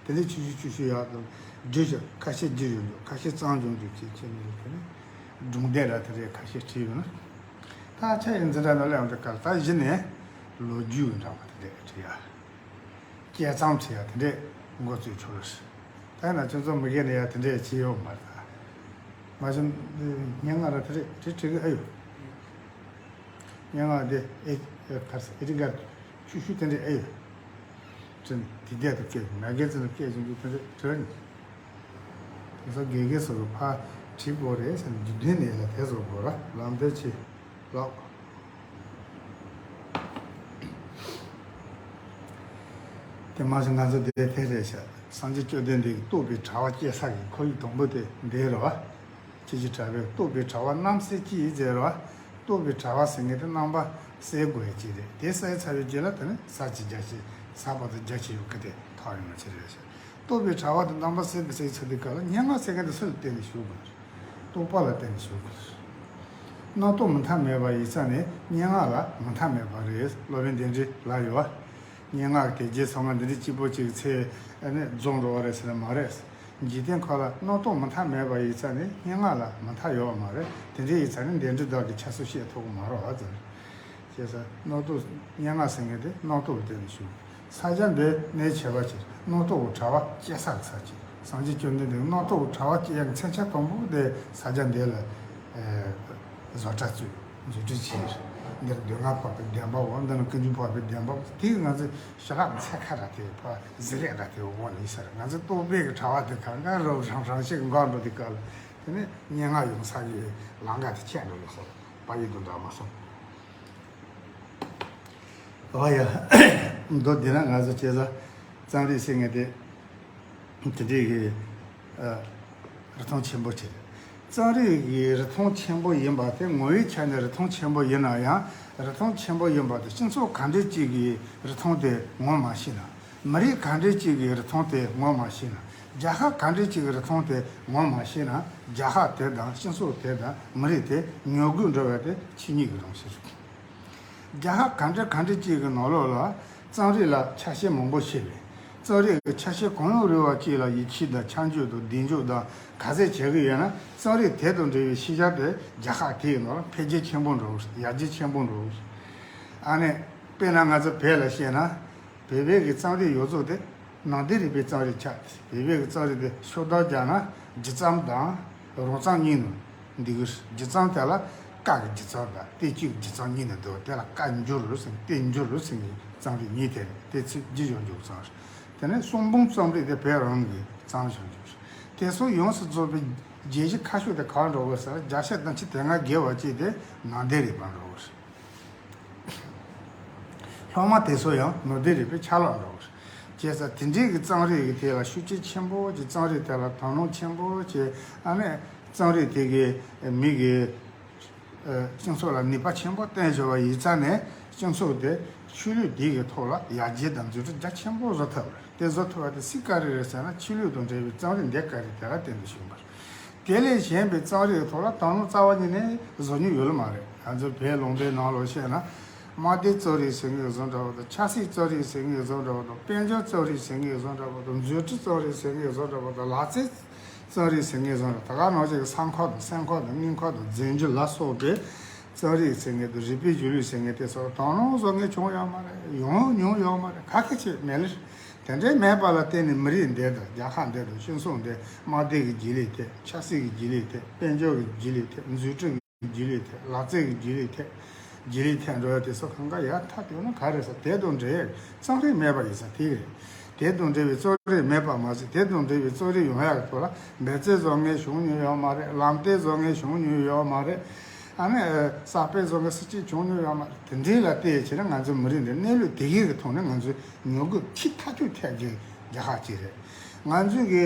དེ་འདྲ་ཆུང་ཆུང་ཆུང་ཆུང་ཡག་དང་། བསྒྱུར་བྱས་ཁ་ཤས་བསྒྱུར་ཡོང་འདུག་ཁ་ཤས་བརྩམས་ཡོང་འདུག་ཅེས་བྱས་ནས། དེ་ནས་སྒྲུང་དེབ་ར་དེ་འདྲ་ཁ་ཤས་བྲིས་ཡོད་ན། ད་ཆ་ཡི་འཛིན་གྲྭ་ནང་སླེབས་དུས་སྐབས་ལ་ད་གཞི་ནས་ལོ་རྒྱུས་འདྲ་བ་དེ་འདྲ་བྲིས་ཡ། སྐྱེས་རྩོམ་བྲིས་ཡ་དེ་འདྲས་འགོ་བཙུགས་ཆོག་ལ་ཞིག་ད་ཡིན་ན་ཁྱོད་ཚོ་མི་སྒེར་ནས་ཡ་དེ་འདྲས་བྱས་ཡོད་མ་རེད། ད་མ་གཞི་སྙན་ངག་ར་དེ་འདྲས་བྲིས་བྲིས་གི་ཨེ་ཡོད། སྙན་ངག་དེ་ཨེ་ཨེ་གར་ཨེ་ཏི་གར་ཆུ་ཤུ་དེ་འདྲས་ཨེ་ཡོད། བྲིས་དེ་འདྲས་དུ་སྐད་མ་སྒེར་ཚོ་ནས་སྐད་ཅིག་འདུག་དེ་འདྲས་བྲིས་ནས། དེ་ཚོ་དགེ་རྒན་ཚོ་གི་ཕར་བྲིས་དགོས་རེད་ཟེར་ནས་རྒྱུ་མཚན་ནས་ལ་དེ་ཚོ་དགོས་ར་ལམ་སྟོན་བྱེད། ལགས། དེ་མ་ཟད་ང་ཚོ་འདིར་དེ་རེད་ཤག་སངས་རྒྱས་བཅོམ་ལྡན་འདས་ཀྱིས་རྟོགས་པའི་དྲ་བ་སྐྱེལ་ས་གི་ཁོར་ཡུག་དང་པོ་དེ་འདི་རེད་བ། ཅི་ཞིག་དྲ་བའི་རྟོགས་པའི་དྲ་བ་རྣམ་སེལ་གྱིས་ཟེར་བ། རྟོགས་པའི་དྲ་བ་ཟེར་མཁན་དེ་རྣམ་པ་སེལ་དགོས་ཡ་ཅིག་རེད། དེ་སེལ་ཚར་བའི་རྗེས་ལ་དེ་ནི་ཟ་ཅིག་རྒྱ་ཆེ། ཟ་བ་དང་རྒྱ་ཆེ་ཡོད་ཀི་དེ་ཐག་ཡོད་མ་ཆེ་རེད་ཤག་རྟོགས་པའི་དྲ་བ་དེ་རྣམ་པ་སེལ་གྱིས་སེལ་ཚར་དུས་སྐབས་ལ་སྙན་ངག་ཟེར་མཁན་དེ་སུ་ལ་བརྟེན་ནས་བཞུགས་དགོས་རེད། རྟོགས་པ་ལ་བརྟེན་ནས་བཞུགས་དགོས་རེད། རྣམ་རྟོག་མུ་མཐའ་མེད་པ་ཡིན་ཙང་ནས་སྙན་ངག་ལ་མུ་མཐའ་མེད་པ་རེད། སློབ་དཔོན་དཎྜི་ལ་ཡོད་བ། སྙན་ངག་གི་དེ་རྗེས་སོང་ང་འདི་འདྲའི་སྐྱིད་པོ་ཅིག་ཚེ་ནི་རྫོགས་འགྲོ་བ་རེད་ཟེར་ན་མ་རེད། འཇིག་རྟེན་ཁོ་ལ་རྣམ་རྟོག་མུ་མཐའ་མེད་པ་ཡིན་ཙང་ནས་སྙན་ངག་ལ་མུ་མཐའ་ཡོད་བ་མ་རེད། དེ་འདྲ་ཡིན་ཙང་ནས་དཎྜི་བདག་གི་ཁྱད་གསོད་བཤད་ཐུབ་ཀྱི་མ་རེད་བ་ཟེར། བྱས་ཙང་རྣམ་རྟོག་སྙན་ངག་ཟེར་མཁན་དེ་རྣམ་རྟོག་གི་སྟེང་ནས་བྱུང་། ས་ཆ་འདི་གནས་བྱེད་པ་ཅིག་རྣམ་རྟོག་གི་དྲ་བ་སྐྱེལ་ས་གི་ས་ཅིག་སངས་རྒྱས་བཅོམ་ལྡན་འདས་རྣམ་རྟོག་གི་དྲ་བ་སྐྱེལ་ཡག་མཚོན་ཆ་དང་པོ་དེ་ས་ཆ་འདི་ལ་བཟོ་གྲྭ་བཙུགས། བཟོ་གྲྭ་བྱས། འདིར་མདོ་སྔགས་འཕགས་པའི་བདེན་པ་འོང་། འདི་ནི་ཀུན་འབྱུང་འཕགས་པའི་བདེན་པ། དེ་ང་ཚོས་ཞག་མཚན་ཁ་ར་དེ་ཕ་ཟི་རེད་ར་དེ་འོང་ནི་ཟེར། ང་ཚོས་རྟོག་པའི་གི་དྲ་བ་དེ་གང་ག་རུ་རང་རང་ཞིག་འགག་འགྲོ་དུས་སྐབས་ལ་དེ་ནི་སྙན་ངག་ཡོང་ས་གི་ལམ་ཁ་དེ་ཆད་འགྲོ་ལ་སོང་། པ་ཡི་དུ་འདྲ་མ་སོང་། ཨ་ཡ། མདོ་འདི་ན་ང་ཚོ་བྱས་ཙང་རྩོམ་རིག་ཟེར་མཁན་དེ་དེ་འདྲའི་གི་ཨ་རིན་ཐང་ཆེན་པོ་ཅིག་རེད། རྩོམ་རིག་གི་རིན་ཐང་ཆེན་པོ་ཡིན་པ་དེ་ངོ་བོའི་ཆ་ནས་རིན་ཐང་ཆེན་པོ་ཡིན་ན་ཡང་། རིན་ཐང་ཆེན་པོ་ཡིན་པ་དེ་སྤྱི་ཚོགས་ག་འདྲ་ཅིག་གི་རིན་ཐང་དེ་ངོ་མ་ཤེས་ན། མི་རིགས་ག་འདྲ་ཅིག་གི་རིན་ཐང་དེ་ངོ་མ་ཤེས་ན། རྒྱལ་ཁབ་ག་འདྲ་ཅིག་གི་རིན་ཐང་དེ་ངོ་མ་ཤེས་ན། རྒྱལ་ཁབ་དེ་དང་སྤྱི་ཚོགས་དེ་དང་མི་རིགས་དེ་ཉོ་དགོས་འགྲོ་བ་དེ་ཆོས་ཉིད་ཀྱི་རང་བཞིན་རེད། རྒྱལ་ཁབ་ག་འདྲ་ག་འདྲ་ཅིག་གི་ནང་ལོགས་ལ་རྩོམ་རིག་ལ་ཆ་ཤས་མང་པོ་ཕྱེ་བས། རྩོམ་རིག་གི་ཆ་ཤས་གང་ཡང་རུང་བ་ཅིག་ལ་ཡིད་ཆེས་དང་ཁྱབ་འཇུག་དང་གདེང་འཇོག་དང་ག་ཚད་བྱེད་ཀྱི་ཡོད་ན། རྩོམ་རིག་དེ་དང་འབྲེལ་བའི་ཤེས་བྱ་དེ་རྒྱལ་ཁབ་དེའི་ནང་ལ་འཕེལ་རྒྱས་ཆེན་པོ་འགྲོ་གི་རེད། ཡར་རྒྱས་ཆེན་པོ་འགྲོ་གི་རེད། ཨ་ནི་དཔེར་ན་ང་ཚོ་བོད་ལ་བཤད་ན། བོད་པའི་གི་རྩོམ་རིག་ཡོངས་རྫོགས་དེ་ནང་བསྟན་རིག་པའི་རྩོམ་རིག་ཆགས། བོད་པའི་གི་རྩོམ་རིག་དེ་ཤོག་ལྡོག་བརྒྱབ་ན་སྒྱུ་རྩོམ་དང་རང་རྩོམ་གཉིས་ནི་འདུས་ཀྱི་རེད། སྒྱུ་རྩོམ་དེ་ལ་བཀའ་གི་སྒྱུ་རྩོམ་དང་དེབ་གཅིག་སྒྱུ་རྩོམ་གཉིས་ནི་འདུས། དེ་ལ་བཀའ་འགྱུར་ཟེར། དེབ་འགྱུར་ཟེར་ནས་རྩོམ་རིག་གཉིས་དེ་རེད། དེ་ཚོས་བསྒྱུར་ཡོང་རྒྱུ་རྩོམ་རེད། དེ་ནས་གསུང་འབུམ་རྩོམ་རིག་དེ་བོད་རང་གི་རྩོམ་ཡོང་རྒྱུ་རེད། དེ་སོགས་ཡོངས་སུ་རྫོགས་པའི་རྒྱལ་སྤྱི་ཁ་ཤོག་དེ་ག་པར་འགྲོ་དགོས་ཟེར་ན། བརྒྱ་ཆ་བདུན་ཅུ་དོན་ལྔ་བརྒལ་བ་ཅིག་དེ་ནང་བསྟན་རིག་པར་འགྲོ་དགོས་རེད། སློབ་མ་དེ་ཚོ་ཡང་ནང་བསྟན་རིག་པའི་ཆ་ལག་འགྲོ་གི་རེད། བྱས་ཙང་དེ་འདྲའི་གི་རྩོམ་རིག་གི་ཐད་ལ་ཤུགས་རྐྱེན་ཆེན་པོ་ཅིག་རྩོམ་རིག་དེ་ལ་དོ་སྣང་ཆེན་པོ་བྱས། ཨ་ནི་རྩོམ་རིག་དེ་གི་མི་གི་ཨ་སྤྱི་ཚོགས་ལ་ནུས་པ་ཆེན་པོ་བསྟན་བཞག་པ་ཡིན་ཙང་ནས། སྤྱི་ཚོགས་དེ་ཆོས་ལུགས་དེ་གི་ཐོག་ལ་ཡར་རྒྱས་དང་འཛུགས་སྐྲུན་རྒྱ་ཆེན་པོ་བཟོ་ཐུབ་པ་རེད། དེ་བཟོ་ཐུབ་པ་དེ་སུས་བཀག་རེད་ཟེར་ན། ཆོས་ལུགས་དང་འབྲེལ་བའི་རྩོམ་རིག་འདི་བཀག་རེད། དེ་ལ་བརྟེན་ཏེ་བྱུང་བ་རེད། དེ་ལས་གཞན་པའི་རྩོམ་རིག་གི་ཐོག་ལ་དོ་སྣང་རྩ་བ་ཉིད་ནས་བཟོ་མྱོང་ཡོད་ལ་མ་རེད། ང་ཚོ་བོད་ལུང་པའི་ནང་ལོགས་བཤད་ན། དམར་མདངས་རྩོམ་རིག་ཟེར་མཁན་བཟོ་འདྲ་བོ་དང་། ཆབ་སྲིད་རྩོམ་རིག་ཟེར་མཁན་བཟོ་འདྲ་བོ་དང་། དཔལ་འབྱོར་རྩོམ་རིག་ཟེར་མཁན་བཟོ་འདྲ་བོ་དང་། མཛོད་ཁྲིད་རྩོམ་རིག་ཟེར་མཁན་བཟོ་འདྲ་བོ་དང་། ལག་རྩལ་རྩོམ་རིག་ཟེར་མཁན་བཟོ་འདྲ། ད་ག་ནང་བཞིན་གྱི་ས་འཁོར་དང་། སེམས་འཁོར་དང་། སྙིང་འཁོར་དང་། རྫས་འགྱུར་ལ་སོགས་པའི་ རྩོམ་རིག་ཟེར་མཁན་དང་རིག་པའི་གཞུང་ལུགས་ཟེར་མཁན་དེ་ཚོ་དོ་སྣང་བཟོ་མཁན་བྱུང་ཡོད་མ་རེད། ཡོང་མྱོང་ཡོད་མ་རེད། ག་གེ་ཅིག་མེད་ལེ། དེ་འདྲའི་མེད་པ་ལ་བརྟེན་ནས་མི་རིགས་འདི་དང་རྒྱལ་ཁབ་འདི་དང་སྤྱི་ཚོགས་འདི། དམག་སྡེ་གི་རྗེས་ལུས་ཐེབས། ཆབ་སྲིད་ཀྱི་རྗེས་ལུས་ཐེབས། དཔལ་འབྱོར་གྱི་རྗེས་ལུས་ཐེབས། འཛུགས་སྐྲུན་གྱི་རྗེས་ལུས་ཐེབས། ལག་རྩལ་གྱི་རྗེས་ལུས་ཐེབས། རྗེས་ལུས་ཐེབས་འགྲོ་ཡ་དེ་ཚོ་གང་ག་ཡར་མཐའ་དོན་ན་ག་རེ་ཟེར། དེ་དང་འབྲེལ་རྩོམ་རིག་མེད་པ་ཡིན་ས་དེ་རེད། དེ་དང་འབྲེལ་བའི་རྩོམ་རིག་མེད་པ་མ་ཟད། དེ་དང་འབྲེལ་བའི་རྩོམ་རིག་ཡོང་ཡག་གི་ཐོག་ལ་འབད་བརྩོན་བཟོ་མཁན་བྱུང་མྱོང་ཡོད་མ་རེད། ལམ་སྟོན་བཟོ་མཁན་བྱུང་མྱོང་ཡོད་མ་རེད། ཨ་ནི་གསར་སྤེལ་བཟོ་མཁན་སུ་གཅིག་བྱུང་མྱོང་ཡོད་མ་རེད། དེ་འདྲའི་ལ་བལྟས་བྱས་ན་ང་ཚོའི་མི་རིགས་འདི་གནས་ལུགས་དེ་གའི་གི་ཐོག་ནས་ང་ཚོའི་མྱུ་གུ་ཁྱི་ཐག་ཆོད་ཐེབས་ཀྱི་རྒྱལ་ཁབ་ཅིག་རེད། ང་ཚོའི་གི་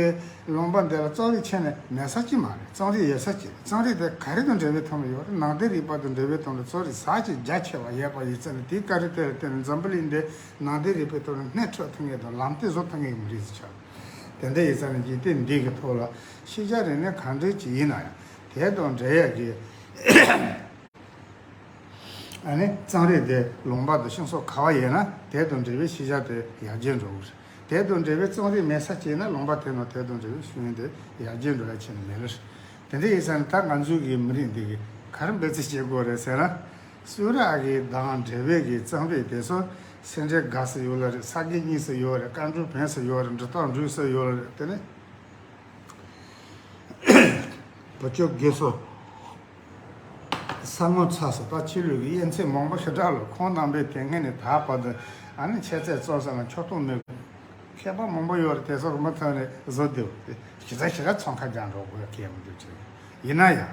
ལུང་པ་འདི་ལ་རྩོམ་རིག་ཁྱོན་ནས་མེད་ས་ཅིག་མ་རེད། རྩོམ་རིག་ཡོད་ས་ཅིག་རེད། རྩོམ་རིག་དེ་ག་རེ་དང་འབྲེལ་བའི་ཐོག་ནས་ཡོད་རེད། ནང་བསྟན་རིག་པ་དང་འབྲེལ་བའི་ཐོག་ནས་རྩོམ་རིག་ཟབ་ཅིང་རྒྱ་ཆེ་བ་ཡོད་པ་ཡིན་ཙང་ནས། དེའི་བཀའ་དྲིན་དེ་ལ་བརྟེན་ནས་འཛམ་བུ་གླིང་འདི་ནང་བསྟན་རིག་པའི་ཐོག་ནས་སྣེ་ཁྲིད་ཐུབ་མཁན་དང་ལམ་སྟོན་བཟོ་ཐུབ་མཁན་གྱི་མི་རིགས་ཤིག་ཆགས། དེ་འདྲ་ཡིན་ཙང་ནས་འཇིག་རྟེན་འདི་གི་ཐོག་ལ་ཤེས་བྱ་རིག་གནས་གང་འདྲ་ཅིག་ཡིན་ན་ཡང་། དེ་དང་འབྲེལ་ཡག་གི་ཨ་ནི་རྩོམ་རིག་དེ་ལུང་པ་དང་སྤྱི་ཚོགས་ག་བ་ཡོད་ན་དེ་དང་འབྲེལ་བའི་ཤེས་བྱ་དེ་ཡར་རྒྱས་འགྲོ་གི་རེད། དེ་དང་འབྲེལ་བའི་རྩོམ་རིག་མེད་ས་ཅིག་ན་ལུང་པ་དེ་ནང་དེ་དང་འབྲེལ་བའི་ཤེས་ཡོན་དེ་ཡར་རྒྱས་འགྲོ་ཡ་ཆེ་ནི་མེད་ལ། དེ་འདྲ་ཡིན་ཙང་ད་ང་ཚོའི་གི་མི་རིགས་འདི་གི་ག་རེ་འབད་བརྩོན་བྱེད་དགོས་རེད་ཟེར་ན། སུ་ར་གི་དང་འབྲེལ་བའི་གི་རྩོམ་རིག་དེ་ཚོ་སེ་འབྲས་དགའ་སུ་ཡོད་ལ་རེད། ས་དགེ་རྙེད་སུ་ཡོད་རེད། བཀའ་འགྲོལ་ཕན་སུ་ཡོད་རེད། འབྲི་སྟངས་འགྲིག་སུ་ཡོད་ལ་རེད། དེ་ནི་བུ་ཆོ་དགེ་སོ། ས་ངོ་ཚ་སོ། ད་ཕྱི་ལོགས་ཀྱི་དབྱེ་མཚམས་མང་པོ་ཞེ་དྲག་ལ་ཁོང་རྣམ་པས་དེ་སྔོན་ནས་ད་བར་དུ་ཨ་ནི་འཆད་རྩོད་རྩོམ་ས་ལ་ཆོག་ཐུག་མེད། མཁས་པ་མང་པོ་ཡོད་རེད། དེ་ཚོ་རུ་མ་ཐོན་ནས་བཟོ་བདེ་བོ་དེ་ཞེ་དྲག་ཞེ་དྲག་འཚང་ཁ་རྒྱག་འགྲོ་དགོས་ཡ་གལ་མི་འདུག་ཅེས། ཡིན་ན་ཡང་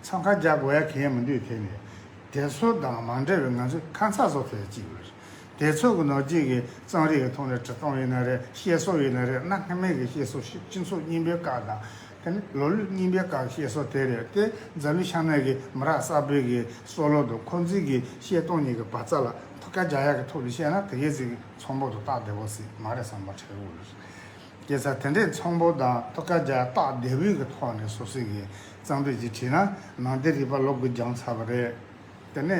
འཚང་ཁ་རྒྱག་དགོས་ཡ་གལ་མི་འདུག་དེ་ནས་དེ་ཚོ་དང་མ་འབྲེལ་བའི་ང་ཚོས་ཁ་མཚར་བཟོ་ཐུབ་ཡ་ཅིག་ཡོད་རེད། དེ་ཚོ་གི་ནང་གཅིག་གི་རྩོམ་རིག་གི་ཐོག་ནས་འབྲི་སྟངས་ཡིན་ན་རེད། བཤད་སྲོལ་ཡིན་ན་རེད། གནའ་སྔ་མའི་གི་བཤད་སྲོལ་ཞིག་སྤྱི་ཚོགས་རྙིང་པའི་སྐབས་དང་། དེ་ནི་ལོ་ལུགས་རྙིང་པའི་སྐབས་བཤད་སྲོལ་དེ་རེད། དེ་འཛམ་གླིང་ཤར་ནུབ་ཀྱི་མི་རབས་གསར་པའི་གི་སྲོལ་ལུགས་དང་ཁོང་ཚོའི་གི་བཤད་སྟངས་གཉིས་ཀྱི་བར་ཚ་ལ་ཐུགས་ཁུར་རྒྱག་ཡག་གི་ཐོག་ནས་བཤད་ན་དེ་གའི་ཚིག་གི་ཚང་པོ་དང་སྟབས་བདེ་བོ་ཞིག་མ་རེད་བསམ་པ་འཁྲལ་འོང་ལ། བྱས་ཙང་དེ་འདྲའི་ཚང་པོ་དང་ཐུགས་ཁུར་རྒྱག་སྟབས་བདེ་བོའི་གི་ཐོག་ནས་སོ་སོའི་གི་རྩོམ་རིག་ཅིག་བྲིས་ན། ནང་བསྟན་རིག་པ་ལོ་དགུ་སྦྱངས་ཚར་བ་རེད། དེ་ནས་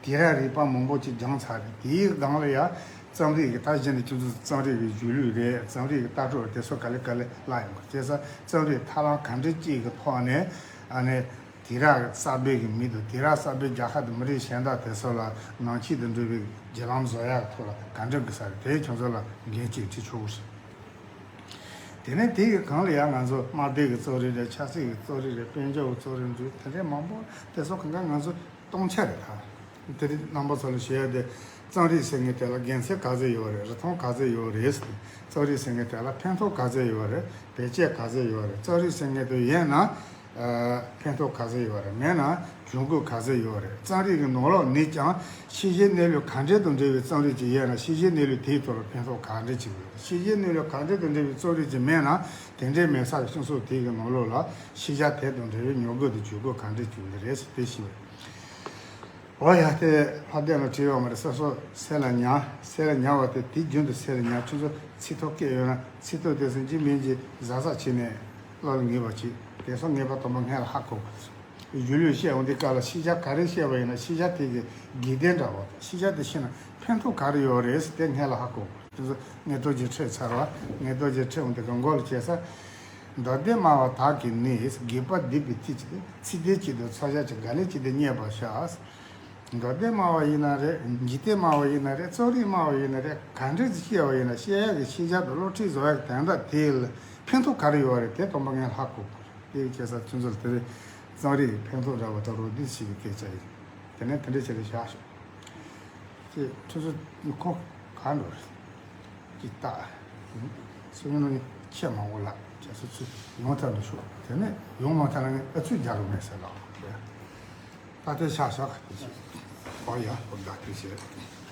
དུས་རབས་རིག་པ་མང་པོ་ཅིག་སྦྱངས་ཚར་རེད། དེའི་སྒང་ལ་ཡང་རྩོམ་རིག་གི་ད་གཞི་ནས་ཁྱེད་ཚོ་རྩོམ་རིག་གི་གཞུང་ལུགས་རེད། རྩོམ་རིག་གི་ལྟ་གྲུབ་དེ་ཚོ་ག་ལེ་ག་ལེ་བརླག་ཡོང་གི། བྱས་ཙང་རྩོམ་རིག་ཐབས་ལམ་གང་འདྲ་ཅིག་གི་ཐོག་ནས་ཨ་ནི་དུས་རབས་གསར་པའི་གི་མི་དང་དུས་རབས་གསར་པའི་རྒྱལ་ཁབ་དང་མི་རིགས་གཞན་དག་དེ་ཚོ་ལ་ནང་ཆོས་དང་འབྲེལ་བའི་བརྒྱུད་ལམ་བཟོ་ཡག་ཐོག་ལ་ག་འདྲ་དགོས་ས་རེད། དེ་ཁྱོད་ཚོ་ལ་འགན་ཅིག་འཁྲི་ཆོག་གི་རེད། དེ་ནས་དེ་གི་སྒང་ལ་ཡང་ང་ཚོ་དམག་སྡེ་གི་རྩོམ་རིག་རེད། ཆབ་སྲིད་ཀྱི་རྩོམ་རིག་རེད། དཔལ་འབྱོར་གྱི་རྩོམ་རིག་འདུག་དེ་འདྲའི་མང་པོ་དེ་ཚོ་གང་ག་ང་ཚོ་སྟོང་ཆ་རེད་ད། དེ་རིང་རྣམ་པ་ཚོ་ལ་ཞུ་ཡ་དེ། རྩོམ་རིག་ཟེར་མཁན་དེ་ལ་དགེ་མཚན་ག་ཚོད་ཡོད་རེད། རིན་ཐང་ག་ཚོད་ཡོད་རེད། རྩོམ་རིག་ཟེར་མཁན་དེ་ལ་ཕན་ཐོགས་ག་ཚོད་ཡོད་རེད། བེད་སྤྱོད་ག་ཚོད་ཡོད་རེད། རྩོམ་རིག་ཟེར་མཁན་དེ་ཡོད་ན། ཨ། ཕན་ཐོགས་ག་ཚོད་ཡོད་རེད། མེད་ན་གྱོང་གུད་ག་ཚོད་ཡོད་རེད། རྩོམ་རིག་གི་ནང་ལོགས་ནས་ཀྱང་ཤེས་བྱའི་གནས་ལུགས་ག་འདྲ་དང་འབྲེལ་བའི་རྩོམ་རིག་ཅིག་ཡོད་ན། ཤེས་བྱའི་གནས་ལུགས་དེའི་ཐོག་ལ་ཕན་ཐོགས་ག་འདྲ་ཅིག་ཡོད་རེད། ཤེས་བྱའི་གནས་ལུགས་ག་འདྲ་དང་འབྲེལ་བའི་རྩོམ་རིག་ཅིག་མེད་ན། དེ་འདྲའི་མེད་ས་གི་སྤྱི་ཚོགས་དེ་གི་ནང་ལོགས་ལ་ཤེས་བྱ་དེ་དང་འབྲེལ་བའི་མྱུ་གུ་དང་ཇུས་འགོད་ག་འདྲ་ཅིག་ཡོད་རེད་ཟེར་དེ་ཞུས་པ་རེད། འོ་ཡ། དེ་ལྷ་ལྡན་ལ་བྲིས་ཡོད་མ་རེད། སོ་སོ་སེམས་ལ་ཉར། སེམས་ལ་ཉར་བ་དེ་དེ་རྒྱུན་དུ་སེམས་ལ་ཉར། ཁྱོད་ཚོ་ཚིག་ཐོ་བཀོད་ཡོད་ན་ཚིག་ཐོ་དེ་ཚོ་འཇིགས་མིན་གྱི་གཟབ་གཟབ་བྱས་ནས་ཀློག་ལ་ངེས་པ་བྱེད། དེ་ཚོ་ངེས་པ་དང་པོ་སྔོན་ལ་ཧ་གོ་དགོས། གཞུང་ལུགས་བཤད་འོང་དུས་སྐབས་ལ་ཤེས་བྱ་ག་རེ་བཤད་པ་ཡིན་ན་ཤེས་བྱ་དེ་གི་དགོས་དོན་འདྲ་བོ་དང་། ཤེས་བྱ་དེ་ཤེས་ན་ཕན་ཐོགས་ག་རེ་ཡོད་རེད་ཟེར་དེ་སྔོན་ལ་ཧ་གོ་དགོས། དེ་ཚོ་ངེས་རྟོགས་ཀྱི་ཁྲིད་ཚར་བ། ངེས་རྟོགས་ཀྱི་ཁྲིད་འོང་དུས་སྐབས་མགོ་ལ་བྱས་ས། མདོ་སྡེ་སྨྲ་བ་དག་གིས་ནི། དགོས་པ་བསྡུས་པའི་ཚིག་ཅིག་སྟེ། ཚིག་དོན་གཅིག་དང་ཚོགས་བྱ་གཅིག་ག་ལེ་གཅིག་ཏུ་རྙེད་པར་བྱ། མདོ་སྡེ་སྨྲ་བ་ཡིན་ན་རེད། འཇིག་རྟེན་སྨྲ་བ་ཡིན་ན་རེད། རྩོམ་རིག་སྨྲ་བ་ཡིན་ན་རེད། ག་འདྲ་ཅིག་བཤད་པ་ཡིན་ན་བཤད་ཡག་གི་ཤེས་བྱ་དང་སློབ་ཁྲིད་བཟོ་ཡག་གི་དོན་དག་དེ་ལ་ཕན་ཐོགས་ག་རེ་ཡོད་རེད། དེ་དང་པོ་ངས་ཧ་གོ་དགོས། དེ་བྱས་ཙང་ཁྱོད་ཚོ་ལ་དེ་རིང་རྩོམ་རིག་གི་ཕན་ཐོགས་འདྲ་བོ་ད་རོགས་འདི་ཞིག་གི་སྐད་ཆ་ཡིན། དེ་ནས་དེ་འདྲ་བྱས་ཏེ་བཞག་ཤོག་ཅེས་ཁྱོད་ཚོ་ཁོ་ག་འགྲོ་རེད། ཅིག་བལྟ། སོ་ཡོང་ནི་ཁྱེད་མང་པོ་ལ་ཁྱེད་སོ་ཚུལ་ཡོང་ཐབས་འདུག་ཤོག་དེ་ནས་ཡོང་མ་ཐུབ་ན་ངས་ཨ་ཚུགས་རྒྱག་རོགས་མེད་ཟེར་ལ། ད་ལྟའི་ཤག་ཤག་ག་དེ་བྱེད། ཨོ་ཡ། ཨོ་ད་དེ་བྱེད།